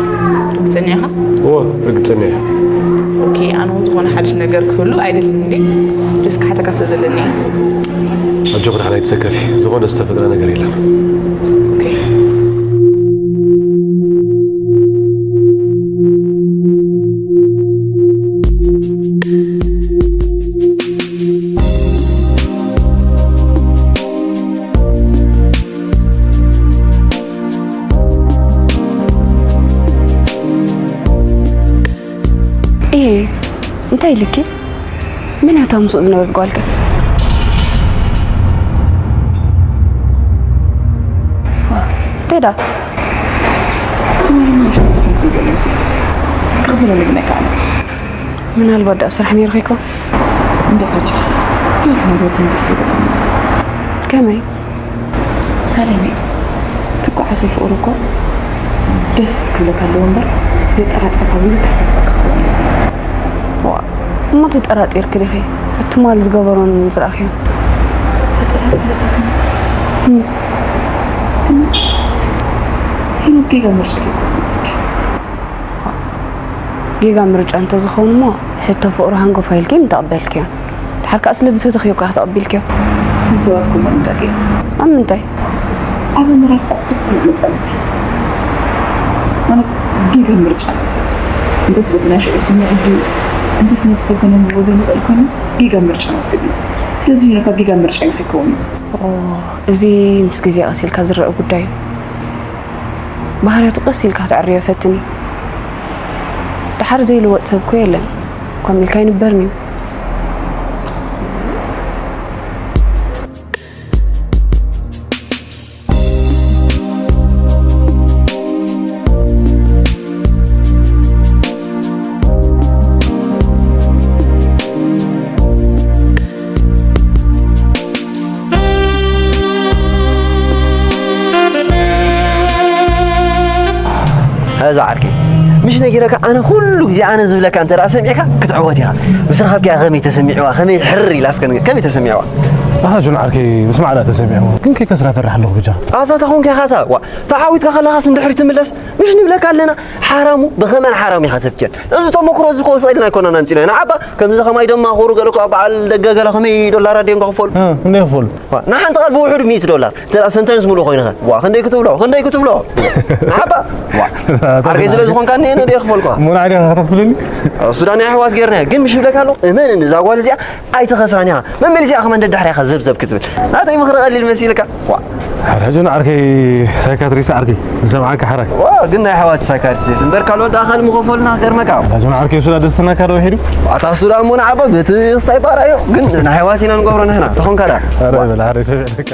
ርግፀኛ ኢኻ? እወ ርግፀኛ እየ። ኦኬ ኣነ እውን ዝኾነ ሓድሽ ነገር ክህሉ ኣይደልን እንዴ ደስ ክሓተካ ስለ ዘለኒ እየ። ኣጆኺ ደሓን ኣይትሰከፊ ዝኾነ ዝተፈጥረ ነገር የለን። ኦኬ እየ እንታይ ኢልኪ? መን እያ እታ ምስኡ ዝነበረት ጓልከ? ቴዳ ትማሊ ምሽ ገለ ጊዜ ክቕበለሉ ግን ኣይከኣለን። ምናልባት ኣብ ስራሕ ነይርኺ እኮ እንደ ዓጃ ብዙሕ ነገር ግን ደስ ይብል። ከመይ? ሳሌመይ ትጓዓዞ ፍቕሪ እኮ ደስ ክብለካ ኣለዎ እምበር ዘጠራጥረካ ወይ ዘተሓሳስበካ ክኸውን የብሉን። ዋ እሞ ተጠራጢርኪ ዲኺ? እቲ ትማል ዝገበሮን ምስ ረኣኽዮ? ተጠራጢረ ዘይኮንኩ ግን ሄኖክ ጌጋ ምርጫ ገይሩ ክመጽእ እዩ። ጌጋ ምርጫ እንተዝኸውን እሞ ሕቶ ፍቕሩ ሃንጎፋይ ኢልኪ ምተቐበልክዮን። ሓርካ ስለ ዝፈተኽዮ እኳ ተቐቢልክዮ። ንሰባት ኮመን እንዳገ ኣብ ምንታይ? ኣብ ምራቅ ቁጥብ መጻምቲ ማለት ጌጋ ምርጫ ንወስድ። እንተስ በቲ ናይ ሽዑ ስምዒት ድዩ እንተስ ነቲ ሰብ ከነንብቦ ዘይንኽእል ኮይኑ ጌጋ ምርጫ ንወስድ ኢና። ስለዚ ነካ ጌጋ ምርጫ ኢና ከይከውን እዩ። እዚ ምስ ግዜ ቀስ ኢልካ ዝረአ ጉዳይ እዩ። ባህርያቱ ቀስ ኢልካ ክትዕርዮ ፈትኒ። ደሓር ዘይልወጥ ሰብ እኮ የለን። ኮም ኢልካ ኣይንበርን እዩ። እዛ ዓርከይ ምሽ ነጊረካ ኣነ ኩሉ ግዜ ኣነ ዝብለካ እንተ ደኣ ሰሚዕካ ክትዕወት ኢኻ። ምስ ረኸብካያ ከመይ ተሰሚዕዋ ከመይ ሕር ኢላ እስከ ንገ- ከመይ ተሰሚዕዋ? ኣታ ጆን ዓርከይ ምስማዕ ደኣ ተሰሚዕዋ ግን ከይከስራ ፈርሕ ኣለኹ ብጃ። ኣታ ተኾንካ ኢኻ እታ ዋ ተዓዊትካ ከለኻስ እንድሕሪ ትምለስ ምሽ ንብለካ ኣለና ሓራሙ ብኸመን ሓራሙ ኢኻ ተብክየን። እዚ ተመክሮ እዚ ክወስቕ ኢልና ኣይኮናን ኣምጺናዮ ንዓባ ከምዚ ከማይ ደማኹሩ ገለ እኳ በዓል ደገ ገለ ከመይ ዶላራት ድዮም ዝኽፈሉ? እ፣ ክንደይ ይኽፈሉ? ዋ፣ ንሓንቲ ቃል ብውሕዱ ሚእቲ ዶላር እንተ ሰንተንስ ሙሉእ ኮይንኸ ዋ ክንደይ ክትብሎ ክንደይ ክትብሎ ንሓባ ዋ ዓርከይ ስለ ዝኾንካ እኔ ነደ የኽፈልኳ እሞ ንዓይ ዲኻ ከተኽፍለኒ? እሱ ዳ ናይ ኣሕዋት ጌርናዮ ግን ምሽ ይብለካ ኣለኹ እመን እዛ ጓል እዚኣ ኣይትኸስራን ኢኻ መመሊስ ኢኻ ከማን ደድሕሪኻ ዘብዘብ ክትብል ናተይ ምኽሪ ቀሊል መሲልካ ዋ ሕራጆን ዓርከይ ሳይካትሪስ ዓርከይ ንሰምዓካ ሕራይ ዋ ግን ናይ ኣሕዋት ሳይካትሪስ እምበር ካልኦት ኣኻል ምኸፈሉና ክገርመካ ሕራጆን ዓርከይ እሱ ዳ ደስትናካ ዶ ሒዱ ኣታ እሱ ዳ እሞ ንዓባ በቲ ክስታይ ባራዮ ግን ናይ ኣሕዋት ኢና ንገብሮ ንሕና ተኾንካ ዳ ኧረ በል ዓርከይ ሰሚዕካ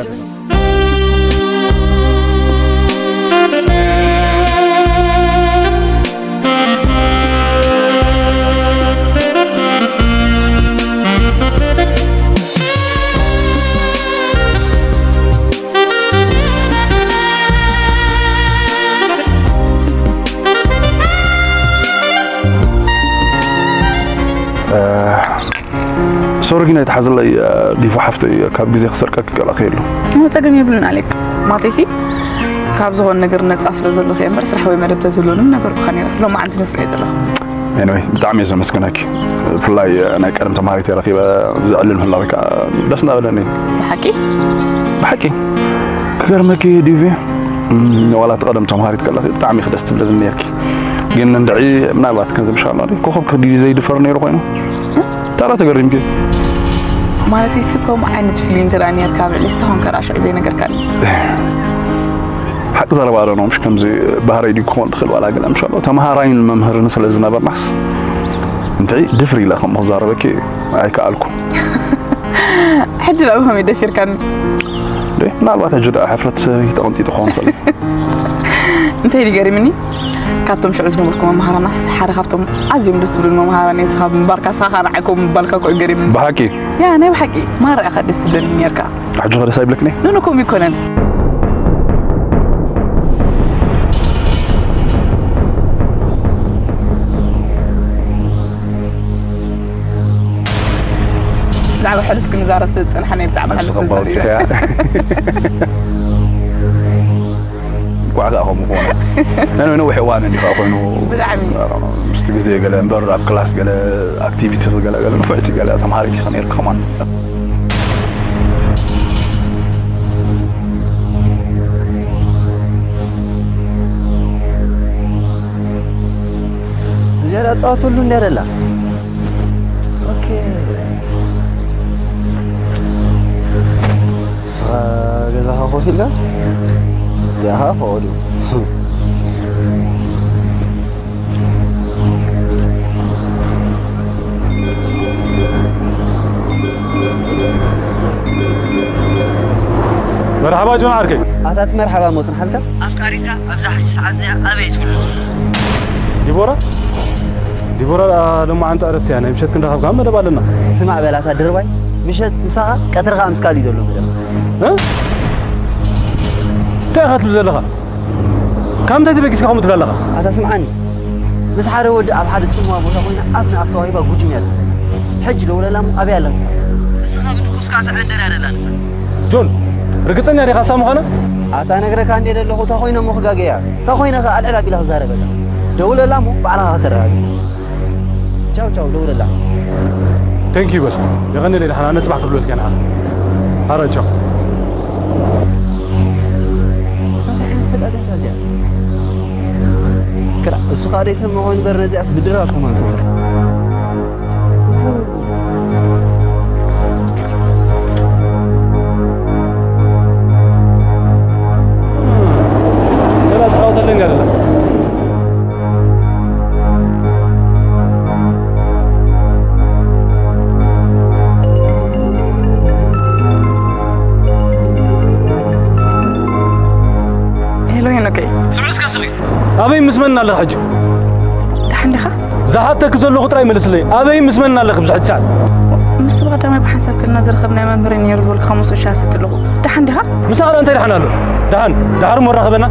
ሶሪ ግን ኣይትሓዝለይ ዲፉ ሓፍተይ ካብ ግዜ ክሰርቀኪ ገለ ከየሉ። ጸገም የብሉን ኣሌክ። ማለተይሲ ካብ ዝኾነ ነገር ነጻ ስለ ዘለኹ እየ እምበር ስራሕ ወይ መደብ ተዝህልወኒ ምነገርኩኻ ነይረ። ሎማዓንቲ መፍርሒ እየ ዘለኹ። Anyway ብጣዕሚ እየ ዘመስግነኪ። ብፍላይ ናይ ቀደም ተምሃሪተይ ረኺበ ዘዕልል ምህላወይ ከዓ ደስ እንዳበለኒ እዩ። ብሓቂ? ብሓቂ ክገርመኪ ዲቪ ዋላ እቲ ቀደም ተምሃሪት ከለኺ ብጣዕሚ ኢኺ ደስ ትብለኒ ነይርኪ። ግን እንድዒ ምናልባት ከምዚ ምሻላ ኮኸብ ክዲ ዘይድፈር ነይሩ ኮይኑ ታራ ተገሪምኪ። ማለተይሲ ከምኡ ዓይነት ፊሊንግ እንተ ደኣ ነይርካ ኣብ ልዕሊ ዝተኾንከ ደኣ ሽዑ ዘይነገርካኒ። ሓቂ ዘረባ ዶ ነው ምሽ ከምዚ ባህረይ ድዩ ክኾን ትኽእል ዋላ ገለ ምሻሎ ተምሃራይን መምህርን ስለ ዝነበርናስ እንድዒ ድፍር ኢለ ከምኡ ክዛረበኪ ኣይከኣልኩ። ሕጂ ደኣ ብኸመይ ደፊርካኒ? ምናልባት ሕጂ ደኣ ሕፍረት ተቐንጢጡ ክኸውን ይኽእል። እንታይ ድዩ ገሪምኒ? ካብቶም ሽዑ ዝነበርኩ መምሃራናስ ሓደ ካብቶም ኣዝዮም ደስ ዝብሉኒ መምሃራን እየ። ንስኻ ብምንባርካ ንስኻ ከዓ ንዓይ ከምኡ ምባልካ እኮ እዩ ገሪምኒ። ብሓቂ? ያ ናይ ብሓቂ። ማራ ኢኻ ደስ ትብለኒ ነርካ። ሕጂ ኸ ደስ ኣይብለክን እየ? ኖኖ ከምኡ ኣይኮነን። ብዛዕባ ሕሉፍ ክንዛረብ ስለ ዝጸናሕና እዩ ብዛዕባ ሕሉፍ ክንዛረብ። እኳ ከዓ ከምኡ ክኾነ ነነዊሕ እዋን እንዲ ከዓ ኮይኑ ምስቲ ግዜ ገለ እምበር ኣብ ክላስ ገለ ኣክቲቪቲ ገለ ገለ ንፍዕቲ ገለ ተምሃሪት ኢኻ ነርክ ከማን እዚኣ ፃወትሉ እንዲያ ደላ ንስኻ ገዛኻ ኮፍ ኢልካ ዲኻ ፈቐዱ መርሓባ ጆን ዓርከይ። ኣታት መርሓባ ሞጽን ሓልካ ኣፍቃሪትካ ኣብዛ ሕጂ ሰዓት እዚኣ ኣበይ ትፍልጥ? ዲቦራ ዲቦራ ሎማዓንቲ ዕረፍቲ እያ ናይ ምሸት ክንራኸብ ከዓ መደብ ኣለና። ስማዕ በላታ ድርባይ ምሸት ምሳኻ ቀትርኻ ምስ ካልእ ዘሎ መደብ። እንታይ ኢኻ ትብል ዘለኻ? ካብ ምንታይ ተበጊስካ ከምኡ ትብል ኣለኻ? ኣታ ስምዓኒ ምስ ሓደ ወዲ ኣብ ሓደ ጽምዋ ቦታ ኮይና ኣፍ ንኣፍ ተዋሂባ ጉጅም እያ ትብል። ሕጂ ደውለላ እሞ ኣበይ ኣላ ትብል። ንስኻ ብድቁስካ ትዕንድር እያ ደላ ንሳ። ጆን ርግጸኛ ዲኻ እሳ ምዃና? ኣታ ነግረካ እንዴ ደለኹ እታ ኮይነ እሞ ክጋገያ እታ ኮይነ ከ ኣልዕል ኣቢላ ክዛረበላ። ደውለላ እሞ ባዕልኻ ከተረጋግጽ። ቻው ቻው ደውለላ። Thank you በል። የቐንየለይ ደሓን፣ ኣነ ጽባሕ ክድውለልካ እየ ንዓኻ። ኣረ ቻው። ክላ እሱ ከዓ ደይሰምዖ ንበር ነዚኣስ ብድራ ኮማን ገና ትጻወተለኝ አይደለም። ሄሎ ሄኖከይ። ስምዒ እስከ ስሪ። ኣበይ ምስ መን ኣለኻ ሕጂ? ደሓን ዲኻ? ዝሓተኪ ዘለኹ ጥራይ መልስለይ። ኣበይ ምስ መን ኣለኺ ብዙሕ ትስዕል? ምስ ብቐዳማይ ብሓንሳብ ከለና ዝረኸብናዮ መምህረይ ነይሩ ዝበልኩኻ ምስ ሻሰት ኣለኹ። ደሓን ዲኻ? ምሳኻ እንታይ ደሓን ኣሎ? ደሓን፣ ደሓር እሞ ራኸበና።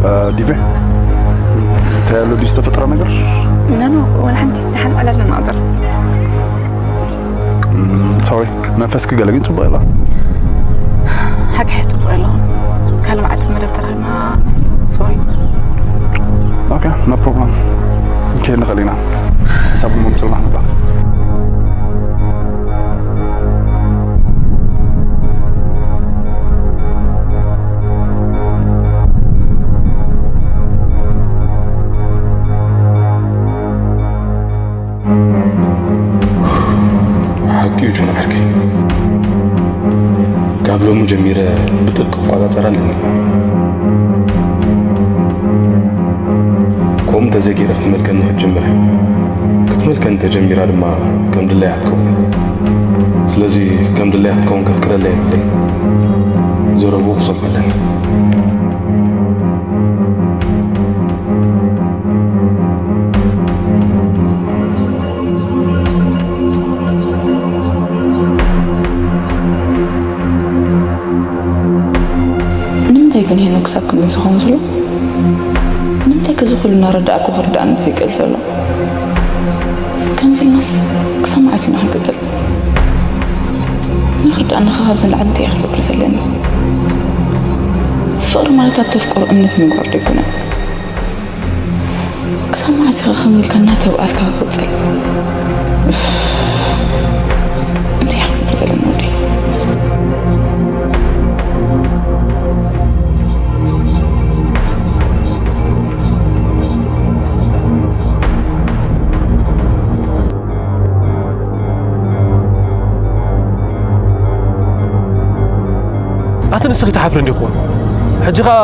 እ፣ ዲቬ፣ እንታይ ኣሎ ድዩ ዝተፈጠረ ነገር? ኖ፣ ኖ፣ ወላ ሓንቲ ደሓን ዕላል ንማእዘር። ሶሪ፣ መንፈስኪ ገለ ግን ጽቡቕ የላ። ሓቂ ሕቶ ጽቡቕ የለኹም። ካልእ መዓልቲ መደብ ተራኺብና። ሶሪ። ኦኬ፣ ኖ ፕሮብለም። ንከይድ ንኽእል ኢና። ሓሳብ እውን ምጽልማሕ ንብላ። ሓቂ እዩ ጆን ዓርከይ። ካብ ሎሚ ጀሚረ ብጥብቂ ክቆጻጸራ ኣለኒ። ከምኡ እንተዘይገይረ ክትመልከኒ ክትጅምር። ክትመልከኒ ተጀሚራ ድማ ከም ድላያ ክትከውን። ስለዚ ከም ድላያ ክትከውን ከፍቅደላ የብለይ። ዘረብኡ ክሰምዖ ኣለኒ። ንምንታይ ግን ሄኖክ ክሳብ ክንዲ ዝኸውን ዘሎ? ንምንታይ ከዚ ኩሉ እናረዳእኩ ክርዳእኒ ዘይክእል ዘሎ? ከምዚ ኢልናስ ክሳብ መዓስ ኢና ክንቅጽል? ንኽርዳእኒ ኸ ካብዚ ንላዕሊ እንታይ እየ ክገብር ዘለኒ? ፍቕሪ ማለት ኣብ ተፍቅሮ እምነት ምግባር ዶ ኣይኮነን? ክሳብ መዓስ ኢኻ ከምዚ ኢልካ እናተባኣስካ ክቕጽል? እፍ፣ እንታይ እየ ክገብር ዘለኒ ወደይ? ኣቲ ንስኺ ትሓፍሪ እንዲኹም። ሕጂ ኸኣ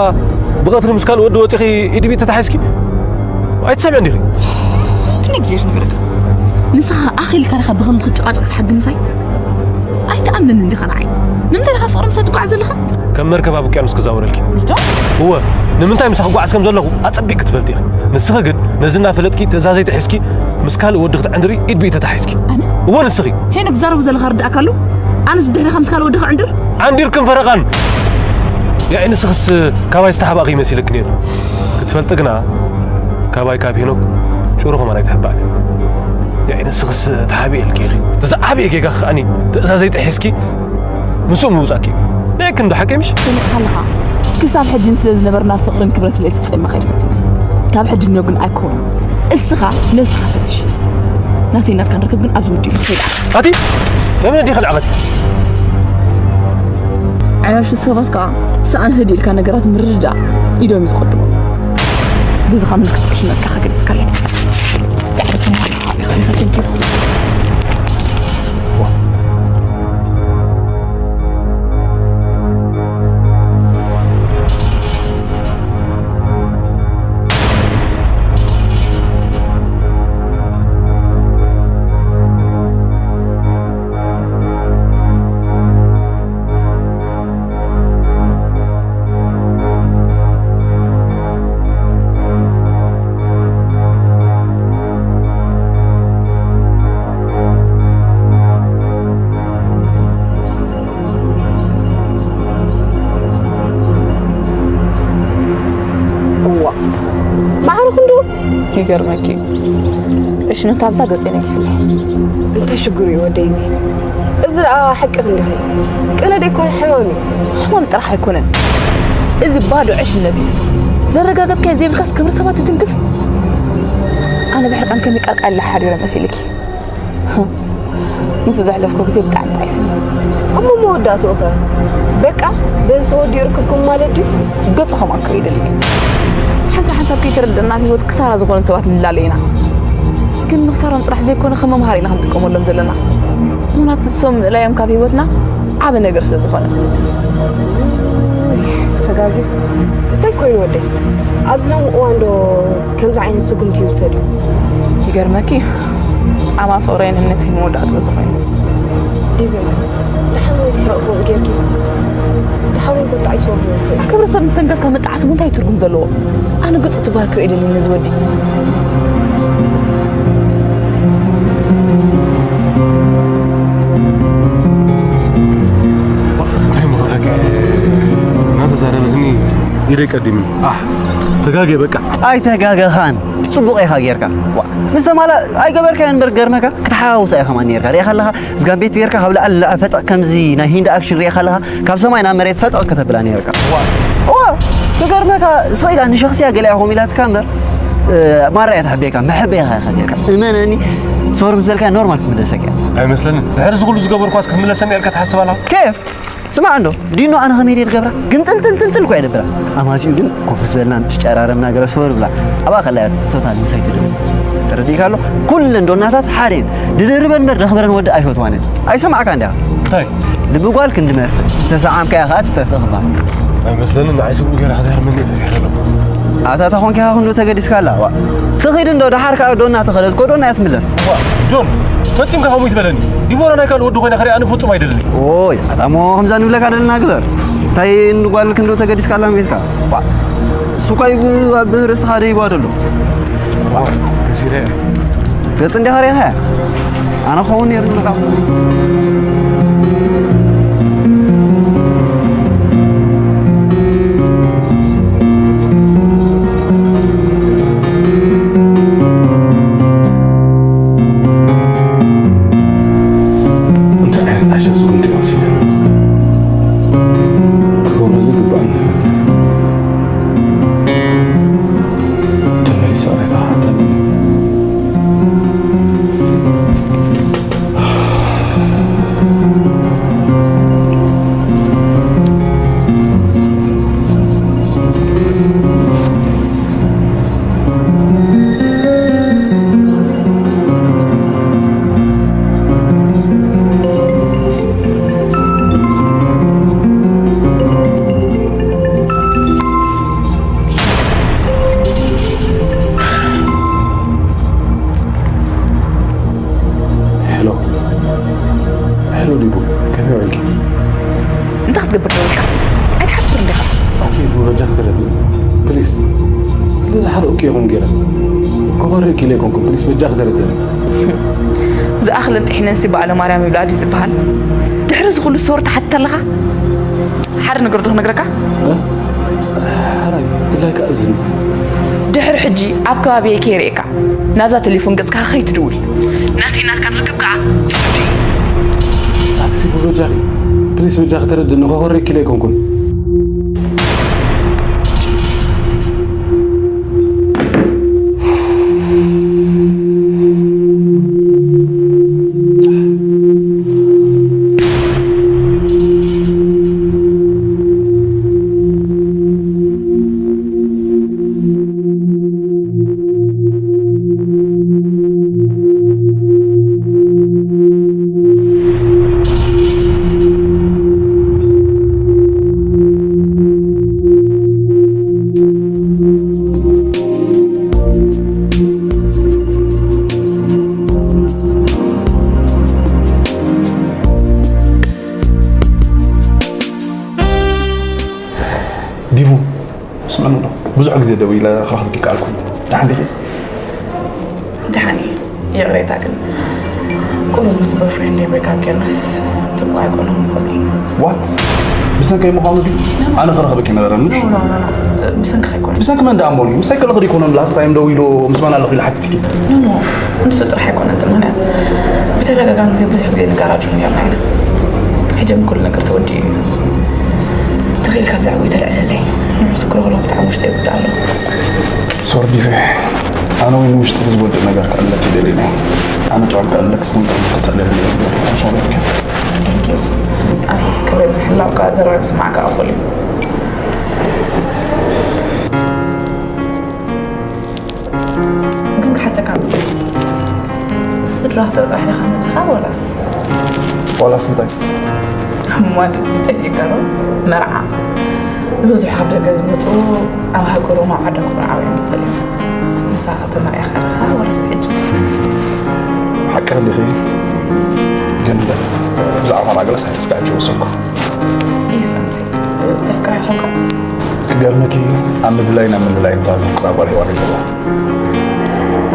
ብቐትሪ ምስ ካልእ ወዲ ወጺኺ ኢድ ብኢድ ተታሒዝኪ? ኣይትሰምዕን ዲኺ? ክንደይ ግዜ ክነግረካ? ንስኻ ኣኺልካ ዲኻ ብኸምዚ ክትጨቃጨቅ ትሓድም ምሳይ? ኣይትኣምንን እንዲኻ ንዓይ። ንምንታይ ዲኻ ፍቕሪ ምሳይ ትጓዓዝ ዘለኻ? ከም መርከብ ኣብ ውቅያኖስ ክዛወረልኪ። ርቶ? እወ፣ ንምንታይ ምሳኺ ክጓዓዝ ከም ዘለኹ ኣጸቢቕ ክትፈልጢ ኢኺ። ንስኺ ግን ነዚ እናፈለጥኪ ትእዛዘይ ጥሒስኪ ምስ ካልእ ወዲ ክትዕንድሪ ኢድ ብኢድ ተታሒዝኪ። ኣነ? እወ ንስኺ። ሄኖክ ትዛረቦ ዘለኻ ርዳእካ ኣሎ? ኣነስ ብድሕሪኻ ምስ ካልእ ወዲ ክዕንድር? ዓንዲርክን ፈረቓን። ያኢ ንስኽስ ካባይ ዝተሓባእኺ መሲልክ ነይሩ። ክትፈልጢ ግና ካባይ ካብ ሄኖክ ጭሩ ከማን ኣይትሕባእን። ያኢ ንስኽስ ተሓቢእልኪ ኢኺ። እቲ ዝዓበየ ጌጋ ከኣኒ ትእዛዘይ ጥሒስኪ ምስኡ ምውጻእኪ። ናይ ክንዲ ሓቂ ምሽ? ሰሚዕካ ኣለኻ? ክሳብ ሕጂ ስለ ዝነበርና ፍቕርን ክብረት ለይቲ ጸማ ከይትፈትን። ካብ ሕጂ እኒኦ ግን ኣይኮኑን። እስኻ ነብስኻ ፈትሽ። ናተይ ናትካ ንርክብ ግን ኣብዚ ወዲኡ ፈይዳ። ኣቲ መን ዲኻ ንዓመት? ዓያሹ ሰባት ከኣ ሰኣን ህድእ ኢልካ ነገራት ምርድዳእ ኢዶም እዩ ዝቐድሙ። ብዝኻ ምልክት ክሽነትካ ከገልጽካ ኣለካ። ዳዕበሰና ኢኻ ኢኻ ኢኻ። Thank you። እዋ፣ ማዕረ ክንዱ ይገርመኪ። እሺ፣ ነታ ኣብዛ ገጸይ ነጊፍለይ። እንታይ ሽግሩ እዩ ወደይ እዚ? እዚ ደኣ ሓቂ ክንዲ ኸይ? ቅነ ደይኮነ ሕማም እዩ። ሕማም ጥራሕ ኣይኮነን። እዚ ባዶ ዕሽነት እዩ። ዘረጋገጽካዮ ዘይብልካስ ክብሪ ሰባት ትትንክፍ? ኣነ ብሕርቃን ከመይ ቃልቃል ሓዲረ መሲልኪ? ምስ ዘሕለፍኩ ግዜ ብጣዕሚ ጣይስኒ። እሞ መወዳእትኡ ኸ? በቃ በዚ ተወዲኡ ርክብኩም ማለት ድዩ? ገጹ ከምኣ ክርኢ ደልየ። ሓንሳብ ሓንሳብ ከይተረድእና ኣብ ህይወት ክሳራ ዝኾኑ ሰባት ንላለ ኢና። ግን ንኽሳሮም ጥራሕ ዘይኮነ ከም መምሃሪ ኢና ክንጥቀመሎም ዘለና። ምኽንያቱ እሶም ምእላዮም ካብ ህይወትና ዓቢ ነገር ስለ ዝኾነ። ተጋጊ። እንታይ ኮይኑ ወደይ? ኣብዚ ሎሚ እዋን ዶ ከምዚ ዓይነት ስጉምቲ ይውሰድ እዩ? ይገርመኪ፣ ጻማ ፍቕረይን እምነተይን መወዳእትኡ እዚ ኮይኑ። ዲቨን፣ ደሓን ወይ ትሕረቕ ከምኡ ጌርኪ? ደሓን ወይ ኮታ ኣይሰዋን ይውክል። ክብሪ ሰብ ምትንጋፍ ካብ መጣዕስ እንታይ ትርጉም ዘለዎ? ኣነ ገጹ ትበሃል ክርኢ ደልየ ነዚ ወዲ። እንታይ ምኾነካ? እናተዛረበትኒ ኢደይ ቀዲሙ። ኣሕ፣ ተጋጌ በቃ። ኣይተጋገኻን። ጽቡቕ ኢኻ ጌርካ። ዋ፣ ምስ ተማላ ኣይገበርካዮን እምበር ገርመካ ክትሓዋውሳ ኢኻ ማን ኔርካ። ሪኢኻ ኣለኻ? ዝጋም ቤት ጌርካ ካብ ላዕሊ ንላዕሊ ፈጠቕ ከምዚ ናይ ሂንዲ ኣክሽን ሪኢኻ ኣለኻ? ካብ ሰማይ ናብ መሬት ፈጠቕ ከተብላ ኔርካ። ዋ። ዋ፣ ክገርመካ ስቕ ኢላ ንሸኽስያ ገለ ኢኹም ኢላትካ እምበር፣ እ፣ ማራ እያ ተሕቤካ፣ መሕበያኻ ኢኻ ጌርካ። እመነኒ፣ ሶሪ ምስ በልካ ኖርማል ክትምለሰካ እያ። ኣይመስለንን። ድሕሪ እዚ ኩሉ ዝገበርኳስ ክትምለሰኒ ኢልካ ትሓስብ ኣለኻ? ኬፍ? ስማዕ እንዶ፣ ዲኖ ኣነ ከመይ ድየ ዝገብራ? ግን ጥልጥል ጥልጥል እኮ እየ ደብራ። ኣማዚኡ ግን ኮፍ ዝበልና ምጭጨራረምና ገለ ሶር ብላ። ኣብኣ ከላ እያ ቶታል ምሳይ ትደውል። ተረዲእካ ኣሎ? ኩለን ዶናታት ሓደ እየን። ድድርበን እምበር ደኽብረን ወዲ ኣይፈትዋን እየን። ኣይሰማዕካ እንዲያ? እንታይ? ልቢ ጓል ክንዲ መርፍእ። ተሰዓምካያ ኸኣ ትጠፍእ ክባል። ኣይመስለንን። ንዓይ ስጉም ገይራ ክትህርመኒ እየ ፈሪሐ ዘለኹ። ኣታ ተኾንኪ ኢኻ ክንዶ ተገዲስካ ኣላ። ዋ። ትኺድ እንዶ ደሓር ከኣ ዶና ተኸደት ኮ ዶና እያ ትምለስ። ዋ፣ ጆን፣ ፈጺምካ ከምኡ ይትበለኒ። ዲቦራ ናይ ካልእ ወዲ ኮይና ክሪኣ ኣነ ፍጹም ኣይደልን። ኦይ፣ ኣታ እሞ ከምዛ ንብለካ ደለና ግበር። እንታይ ንጓል ክንዶ ተገዲስካ ኣላ ቤትካ? ዋ። እሱ እኳ ይብ-፣ ኣብ ርእስኻ ደይባ ደሎ። ዋ፣ ከሲረ። ገጽ እንዲኻ ሪኢኻ? ኣነ ክኸውን ነይሩ ንብለካ። እንታይ ዓይነት ዓሻ ስጉምቲ እዩ ወሲደ? ክገብሮ ዘይግባእ ነገር። ተመሊሰ ቅሬታ ክሓተኒ። ሄሎ። ሄሎ ዲቡ፣ ከመይ ውዒልኪ? እንታይ ክትገብር ደው ኢልካ? ኣይትሓፍርን ዲኻ? ኣቲ ዲቡ፣ በጃኺ ተረድእኒ። ፕሊስ። ስለ ዝሓረቕኩ እየ ከምኡ ገይረ። ክኾርየኪ ኢለ ኣይኮንኩን። ፕሊስ፣ በጃኺ ተረድእኒ። ዝኣኽለን ጥሒነንሲ በዓለ ማርያም ይብላ ድዩ ዝበሃል? ድሕሪ እዚ ኩሉ ሶሪ ትሓትት ኣለኻ? ሓደ ነገር ዶ ክነግረካ? እ? ሓራይ፣ ድላይካ እዝኒ። ድሕሪ ሕጂ ኣብ ከባቢየይ ከይርእየካ፣ ናብዛ ቴሌፎን ገጽካ ከይትድውል። ናተይ ናትካን ርክብ ከኣ ትወዲ። ኣቲ ዲቡ በጃኺ፣ ፕሊስ በጃኺ ተረድእኒ፣ ከኾርየኪ ኢለ ኣይኮንኩን። ዲቡ፣ ስምዕኒ ዶ? ብዙሕ ግዜ ደዊለ ክረኽብኪ ከኣልኩ። ደሓን ዲኺ? ደሓን እየ። ይቕሬታ ግን፣ ቁሩብ ምስ ቦይፍሬንደይ ብሬክኣፕ ጌርናስ ጽቡቕ ኣይኮነን ምኾኑ። ዋት? ብሰንከይ ምዃኑ ድዩ? ኣነ ክረኽበኪ ነበረኒ፣ ምሽ? ኖ፣ ኖ፣ ኖ፣ ኖ። ብሰንኪ ኣይኮነን። ብሰንኪ መን ደኣ እሞ ድዩ? ምሳይ ከለኺ ድዩ ኮነ እምብላ፣ ስታይ ደው ኢሉ ምስ መን ኣለኺ ኢሉ ሓቲትኪ? ኖ፣ ኖ። ንሱ ጥራሕ ኣይኮነን፣ ትማንያ ብተደጋጋሚ ግዜ ብዙሕ ግዜ ንጋራጆ ኔርና ኢና። ሕጂ ግን ኩሉ ነገር ተወዲኡ እዩ። ተኽኢልካ ብዛዕባኡ ተልዕለለይ። ንዑ ትክሮ ከለኹ ብጣዕሚ ውሽጠይ ይጉዳእ ኣሎ። ሶሪ ዲቨ፣ ኣነ ወይ ንምሽጢ ዝጎድእ ነገር ከኣለኪ ደሊኒ። ኣነ ጨዋም ከኣለክ ስምንት ዓመት ተለኒ። Thank you. ኣትሊስ ክብሪ ምሕላው ከዓ ዘረባ ብስማዕ ከዓ እኹል እዩ። ግን ክሓተካ፣ ስድራ ክትርኢ ጥራሕ ዲኻ መፂኻ ወላስ? ዋላስ እንታይ? ማለት ዝጠፊእካ ዶ? መርዓ። ብዙሕ ካብ ደገ ዝመፁ ኣብ ሃገሮም ኣብ ዓዶም ክምርዓው እዮም ዝደልዩ። ንስኻ ከተመርዕኻ ዲኻ ወላስ ብሕጂ? ሓቂ ክልኺ፣ ግን ብዛዕባ መርዓ ገለስ ኣይተስጋዕኪ ወሰንኩ። ይስለምተይ፣ ተፍቅራ ይኾንካ? ክገርመኪ፣ ኣብ ምድላይን ኣብ ምልላይን እታ ዘፍቅራ ጓል ሄዋን እየ ዘለኹ።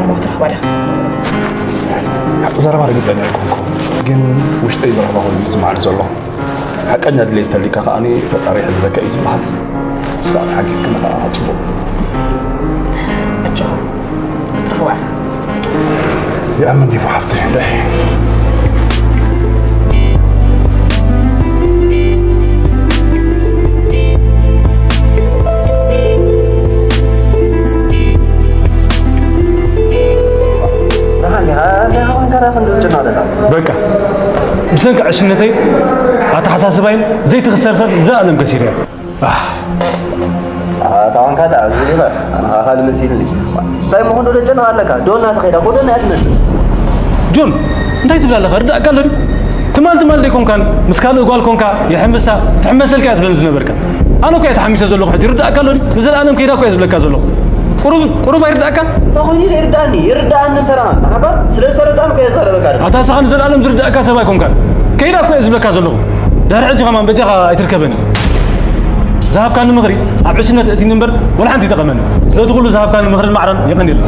እሞ ክትረኽባ ዲኻ? ሓቂ ዘረባ ርግጸኛ ኣይኮንኩ፣ ግን ውሽጠይ ዝረኽባ ኮይኑ ይስምዓኒ ዘሎ። ሓቀኛ ድሌት ተሊካ ከኣ ፈጣሪ ይሕግዘካ እዩ ዝበሃል። ንስኻ ተሓጊዝክኒ ከኣ ጽቡቕ። ኣጆኻ፣ ክትረኽባ ኢኻ። ይኣምን ዲፉ ሓፍተይ፣ እንታይ? ደሓን ዲኻ? ደሓን ዲኻ? ኮንካ ደኣ ክንዲ ውጭና ደላ? በቃ፣ ብሰንኪ ዕሽነተይ ኣተሓሳስባይን ዘይትኽሰር ሰብ ንዘለኣለም ከሲረያ። ኣታ ኮንካ ደኣ እዚ ሊበር ኣነ ኻኻ ልመሲልኒ። እንታይ ምኾን ዶ ደጨና ኣለካ? ዶና ተኸይዳ፣ ጎደና እያ ትመስል። ጆን፣ እንታይ ትብል ኣለኻ? ርዳእካ ኣሎ ድዩ? ትማል ትማል ደይኮንካን ምስ ካልእ ጓል ኮንካ የሕምሳ ትሕመሰልካ እያ ትብለኒ ዝነበርካ። ኣነ እኮ እየ ተሓሚሰ ዘለኹ ሕጂ። ርዳእካ ኣሎ ድዩ? ንዘለኣለም ከይዳ እኮ እየ ዝብለካ ዘለኹ። ቁሩብ፣ ቁሩብ ኣይርዳእካን? እንተኾይኑ ይርዳእኒ፣ ይርዳእኒ እምበር ኣነ። ሓባ ስለ ዝተረዳእኒ እኮ እየ ዝዛረበካ ዘለኹ። ኣታ ንስኻ ንዘለኣለም ዝርዳእካ ሰብ ኣይኮንካን። ከይዳ እኮ እየ ዝብለካ ዘለኹ። ድሕሪ ሕጂ ከማን በጃኻ ኣይትርከበኒ። ዝሃብካኒ ምኽሪ ኣብ ዕሽነት እእቲኒ እምበር ወላ ሓንቲ ይጠቐመኒ። ስለዚ ኩሉ ዝሃብካኒ ምኽርን ማዕረን የቐንየለይ።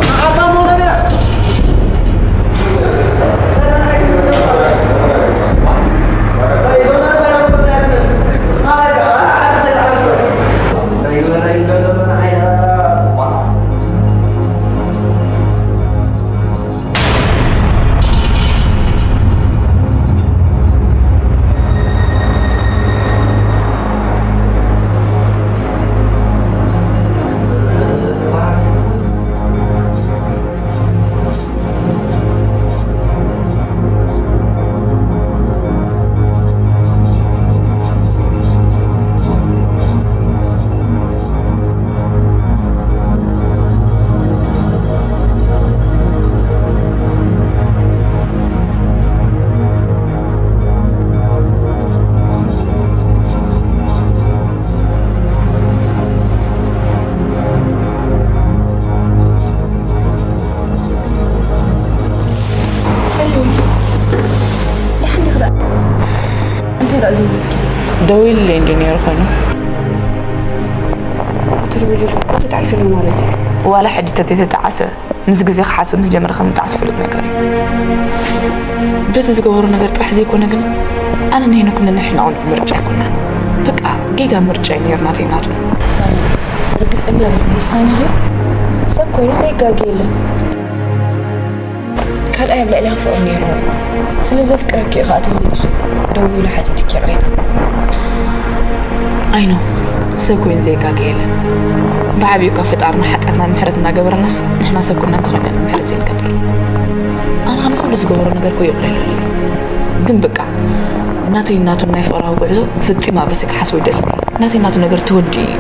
ሰላም። ደሓን ዲኺ ደኣ? እንታይ ደኣ ዘይብልኪ? ደዊሉለይ እንድዩ ነይሩ ኮይኑ። ተደዊሉልኪ? ተጣዒሱ ኣሎ ማለት እዩ? ዋላ ሕጂ ተዘይተጣዓሰ፣ ምስ ግዜ ክሓስብ ምስ ጀመረ ከም ዝጣዓስ ፍሉጥ ነገር እዩ። በቲ ዝገበሮ ነገር ጥራሕ ዘይኮነ ግን፣ ኣነ ንሄኖክ ነንሕና ቁኑዕ ምርጫ ኣይኮናን። በቃ ጌጋ ምርጫ እዩ ነይሩ ናተይ ናቱ። ሳሚ፣ ርግጸኛ ዲኺ ውሳኔኺ? ሰብ ኮይኑ ዘይጋገ የለን። ካልኣይ ኣብ ልዕሌኺ ፍቕሪ ነይርዎ እዩ። ስለ ዘፍቅረኪ እዩ ከኣ ተመሊሱ ደዊሉ ሓቲትኪ ይቕሬታ። ኣይ ኖ፣ ሰብ ኮይኑ ዘይጋገ የለን። ብዓቢኡ እኳ ፈጣርና ሓጢኣትና ምሕረት እናገበረናስ፣ ንሕና ሰብ ኮና እንተኾይና ኢና ምሕረት ዘይንገብር። ኣነ ንኹሉ ዝገበሮ ነገር እኮ ይቕረ ኢሉለይ። ግን በቃ፣ ናተይ ናቱን ናይ ፍቕራዊ ጉዕዞ ፈጺመ ኣብ ርእሰይ ክሓስቦ ኣይደልን እየ። ናተይ ናቱ ነገር ተወዲኡ እዩ።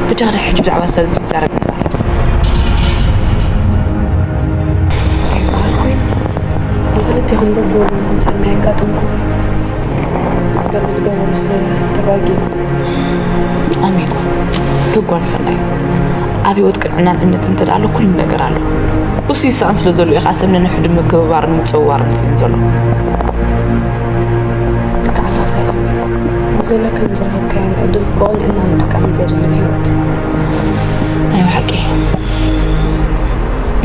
በጃኻ ድሕሪ ሕጂ ብዛዕባ ሰብ እዚ ይዛረብ ማለት እዩ። እንታይ በሃልኩ? ንኽልቴኹም በብወገንኩም ጸልማይ ኣጋጠምኩም። በብዝገበሩስ ተባጊ። ኣሜን። ተጓንፈና እዩ። ኣብ ህይወት ቅንዕናን እምነትን እንተ ደኣ ኣሎ፣ ኩሉ ነገር ኣሎ። እሱ ይሰኣን ስለ ዘሎ እዩ ኸዓ ሰብ ነንሕዱ ምክብባርን ምጽውዋርን ስኢኑ ዘሎ። ልክዕ ኣለኻ ሳሌም። ብዘለካን ብዝረኸብካዮን ዕድል ብቕንዕና ምጥቃም እዩ ዘድሊ ኣብ ህይወት። ናይ ብሓቂ።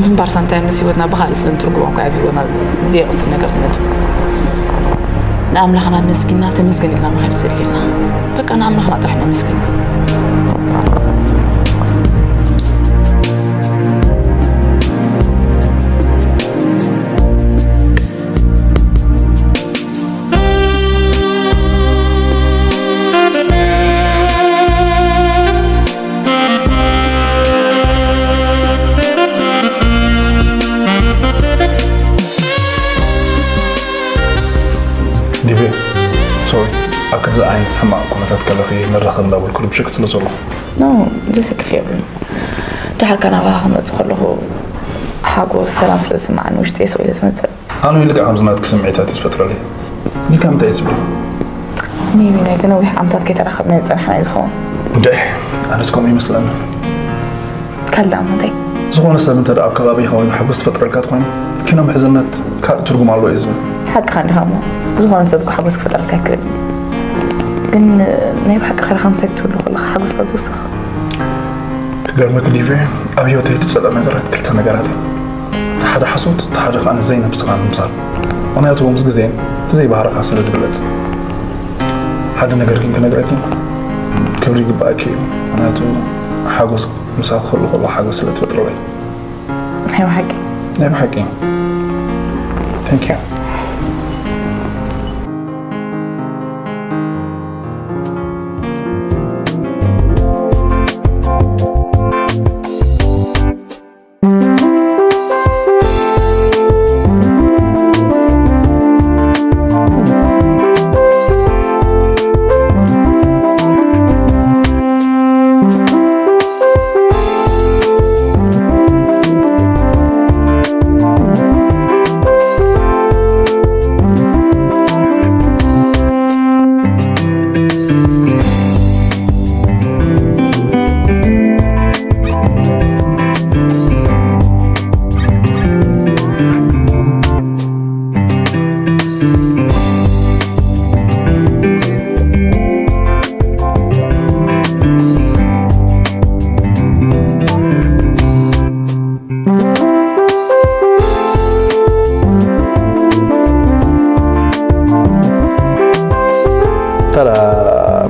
ምንባር ሳምታይምስ ህይወትና ብኻልእ ስለ ንትርጉማ እኮ ኣብ ህይወትና ዘየቕስን ነገር ትመጽእ። ንኣምላኽና ኣመስጊና ተመስገን ኢልና ምኻድ ዘድልየና። በቃ ንኣምላኽና ጥራሕ ነመስግን። ሶሪ፣ ኣብ ከምዚ ዓይነት ሕማቕ ኩነታት ከለኺ ንራኸብ እንዳበልኩ ርብሽክ ስለ ዘለኹ። ኖ፣ ዘሰክፍ የብሉን። ድሓርካ ናባኻ ክመጽእ ከለኹ ሓጎስ ሰላም ስለ ዝስምዓኒ ውሽጢ ስቕ ኢለ ዝመጽእ። ኣነ እውን ልክዕ ከምዚ ናትኪ ስምዒታት እዩ ዝፈጥረለይ። ኒካ ምንታይ እዩ ዝብሎ? ሜቢ ናይቲ ነዊሕ ዓመታት ከይተራኸብና ዝጸናሕና እዩ ዝኸውን። እንድዒ፣ ኣነስ ከምኡ ይመስለኒ። ካልእ ደኣ ምንታይ? ዝኾነ ሰብ እንተ ደኣ ኣብ ከባቢኻ ወይ ሓጎስ ዝፈጥረልካ ተኾይኑ፣ ኪኖ ምሕዝነት ካልእ ትርጉም ኣለዎ እዩ ዝብል። ሓቅኻ እንዲኻ እሞ፣ ዝኾነ ሰብ እኮ ሓጎስ ክፈጥረልካ ይክእል እዩ። ግን ናይ ብሓቂ ኸይርካ ምሳይ ክትህሉ ከለኻ ሓጎስካ ዝውስኽ። ክገርመኪ ዲቪ፣ ኣብ ህይወተይ ዝጸልኦ ነገራት ክልተ ነገራት እዮም። እቲ ሓደ ሓሶት፣ እቲ ሓደ ከኣ ዘይነብስኻ ምምሳል። ምኽንያቱ ምስ ግዜ እቲ ዘይባህርኻ ስለ ዝግለጽ። ሓደ ነገር ግን ክነግረኪ፣ ክብሪ ይግባኣኪ እዩ። ምኽንያቱ ሓጎስ ምሳኺ ክህሉ ከሎ ሓጎስ ስለ ትፈጥርለይ። ናይ ብሓቂ? ናይ ብሓቂ። Thank you። ታዲያ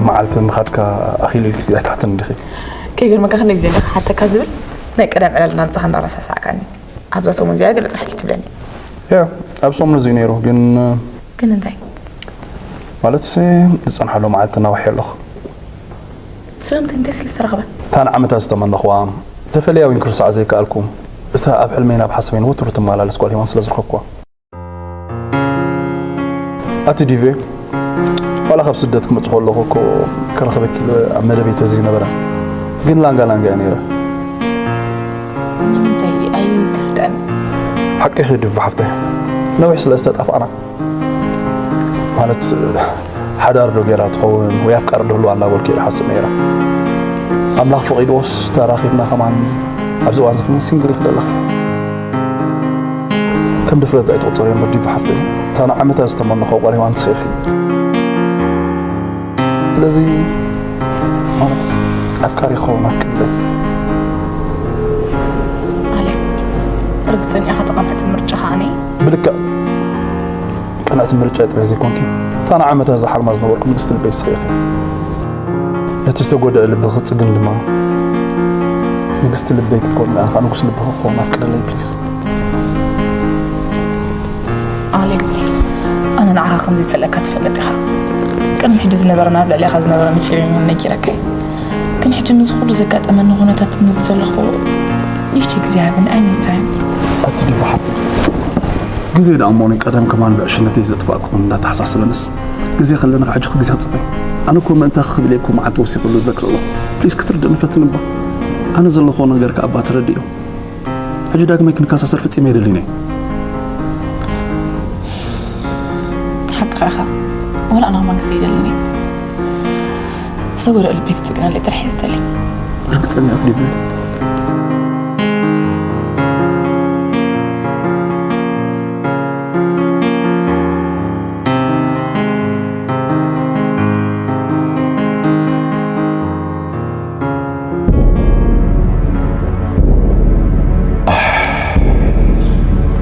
መዓልቲ ምኻድካ ኣኺሉ ኢልኪ ኣይትሓትን ዲኺ? ከይገርመካ ክንደይ ግዜ እንደ ክሓተካ ዝብል ናይ ቀደም ዕላልና ምጻኻ እንዳረሳሳዕካኒ። ኣብዛ ሰሙን እዚኣ ገለ ጥራሕ ኢልኪ ትብለኒ። ያ፣ ኣብ ሰሙን እዚ እዩ ነይሩ፣ ግን ግን እንታይ? ማለት ዝጸንሓሉ መዓልቲ እናወሐ ኣለኹ። ስለምንታይ እንታይ ስለ ዝተረኽበ? እታ ንዓመታት ዝተመነኽዋ፣ ተፈልያ እውን ክርሳዓ ዘይከኣልኩ፣ እታ ኣብ ሕልመይን ኣብ ሓሳበይን ወትሩ ትመላለስ ጓል ሄዋን ስለ ዝረኸብኩዋ። ኣቲ ዲቬ፣ ዋላ ካብ ስደት ክመጽእ ከለኹ እኮ ክረኽበኪ ኢለ ኣብ መደበይ ተዘይነበረ፣ ግን ላንጋ ላንጋ እየ ነይረ። ንምንታይ ኣይትርድኣኒ? ሓቂኺ ዲቪ ሓፍተይ፣ ነዊሕ ስለ ዝተጣፋእና፣ ማለት ሓዳር ዶ ገይራ ትኸውን ወይ ኣፍቃሪ ዶ ህልዋ እንዳበልኩ እየ ዝሓስብ ነይረ። ኣምላኽ ፈቒድዎስ ተራኺብና ከማን ኣብዚ እዋን እዚ ከማን ሲንግል ኢኺ ዘለኺ። ከም ድፍረት ኣይትቑጸርዮ እምበር ዲቪ ሓፍተይ፣ እታ ንዓመታት ዝተመነኹዋ ጓል ሄዋን ንስኺ ኢኺ። ስለዚ ማለት ኣፍቃሪ ክኸውን ኣፍቅድለይ። ኣሌክ፣ ርግጸኛ ኢኻ ተቐንዕቲ ምርጫኻ ኣነ? ብልክዕ ቅንዕቲ ምርጫ ጥራይ ዘይኮንኪ፣ እታ ንዓመታት ዝሓልማ ዝነበርኩ ንግስቲ ልበይ ንስኺ ኢኺ። ነቲ ዝተጎድአ ልቢ ክጽግን ድማ ንግስቲ ልበይ ክትኮኒ፣ ኣነ ኸኣ ንጉስ ልብኺ ክኸውን ኣፍቅድለይ ፕሊዝ። ኣሌክ፣ ኣነ ንዓኻ ከም ዘይጸልኣካ ትፈልጥ ኢኻ። ቅድሚ ሕጂ ዝነበረን ኣብ ልዕሌኻ ዝነበረን ፊሊንግ እውን ነጊረካ እየ። ግን ሕጂ ምስዚ ኩሉ ዘጋጠመኒ ኩነታት ምስ ዘለኹ ንእሽተይ ግዜ ሃበኒ፣ ኣይ ኒድ ታይም። ኣቲ ዲቪ ሓፍተይ፣ ግዜ ደኣ እሞ ንቀደም ከማን ብዕሽነተይ ዘጥፋእኩ እንዳተሓሳሰበንስ፣ ግዜ ከለኒ ካብ ሕጂ ግዜ ክጽበይ። ኣነ እኮ ምእንታኺ ክብል እየ እኮ መዓልቲ ወሲኹሉ ዝብለኪ ዘለኹ። ፕሊዝ ክትርድእኒ ፈትን እባ። ኣነ ዘለኹዎ ነገር ከኣ እባ ተረድእዮ። ሕጂ ዳግማይ ክንከሳሰር ፈጺመ ኣይደልን እየ። ሓቅኻ ኢኻ። ዋላ ኣነ ከማን ግዜ ኣይደልን እየ። ዝተጎድኣ ልበይ ክትጽግነለይ ጥራሕ እየ ዝደሊ። ርግጸኛ ኢኺ ዲቪ?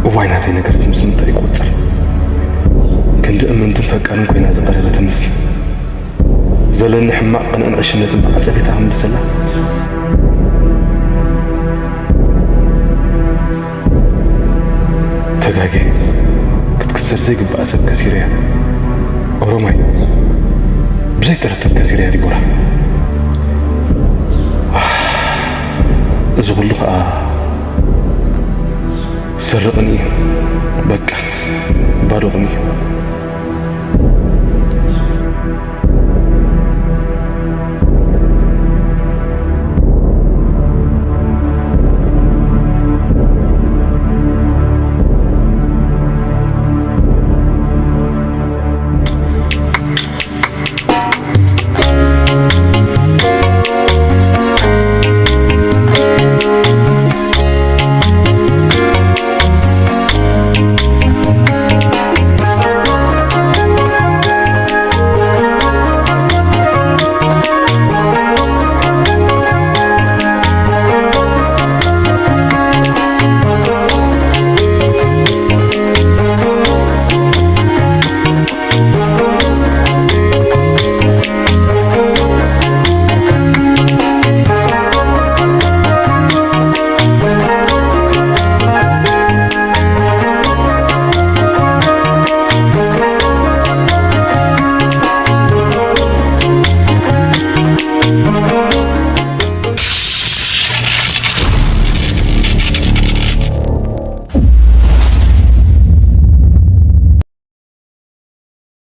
እዋይ ናተይ ነገር ምስ ምንታይ ይቆጸር? ክንዲ እምንትን ፈቃርን ኮይና ዝቐረበትንስ ዘለኒ ሕማቕ ቅንእን ዕሽነትን ብዓጸቤታ ክምልሰላ? ተጋግየ። ክትክሰር ዘይግባኣ ሰብ ከሲረያ። ኦሮማይ። ብዘይ ጥርጥር ከሲረያ ዲቦራ። እዚ ኩሉ ኸኣ ስሪ ቅንኢ እዩ። በቃ ባዶ ቅንኢ እዩ።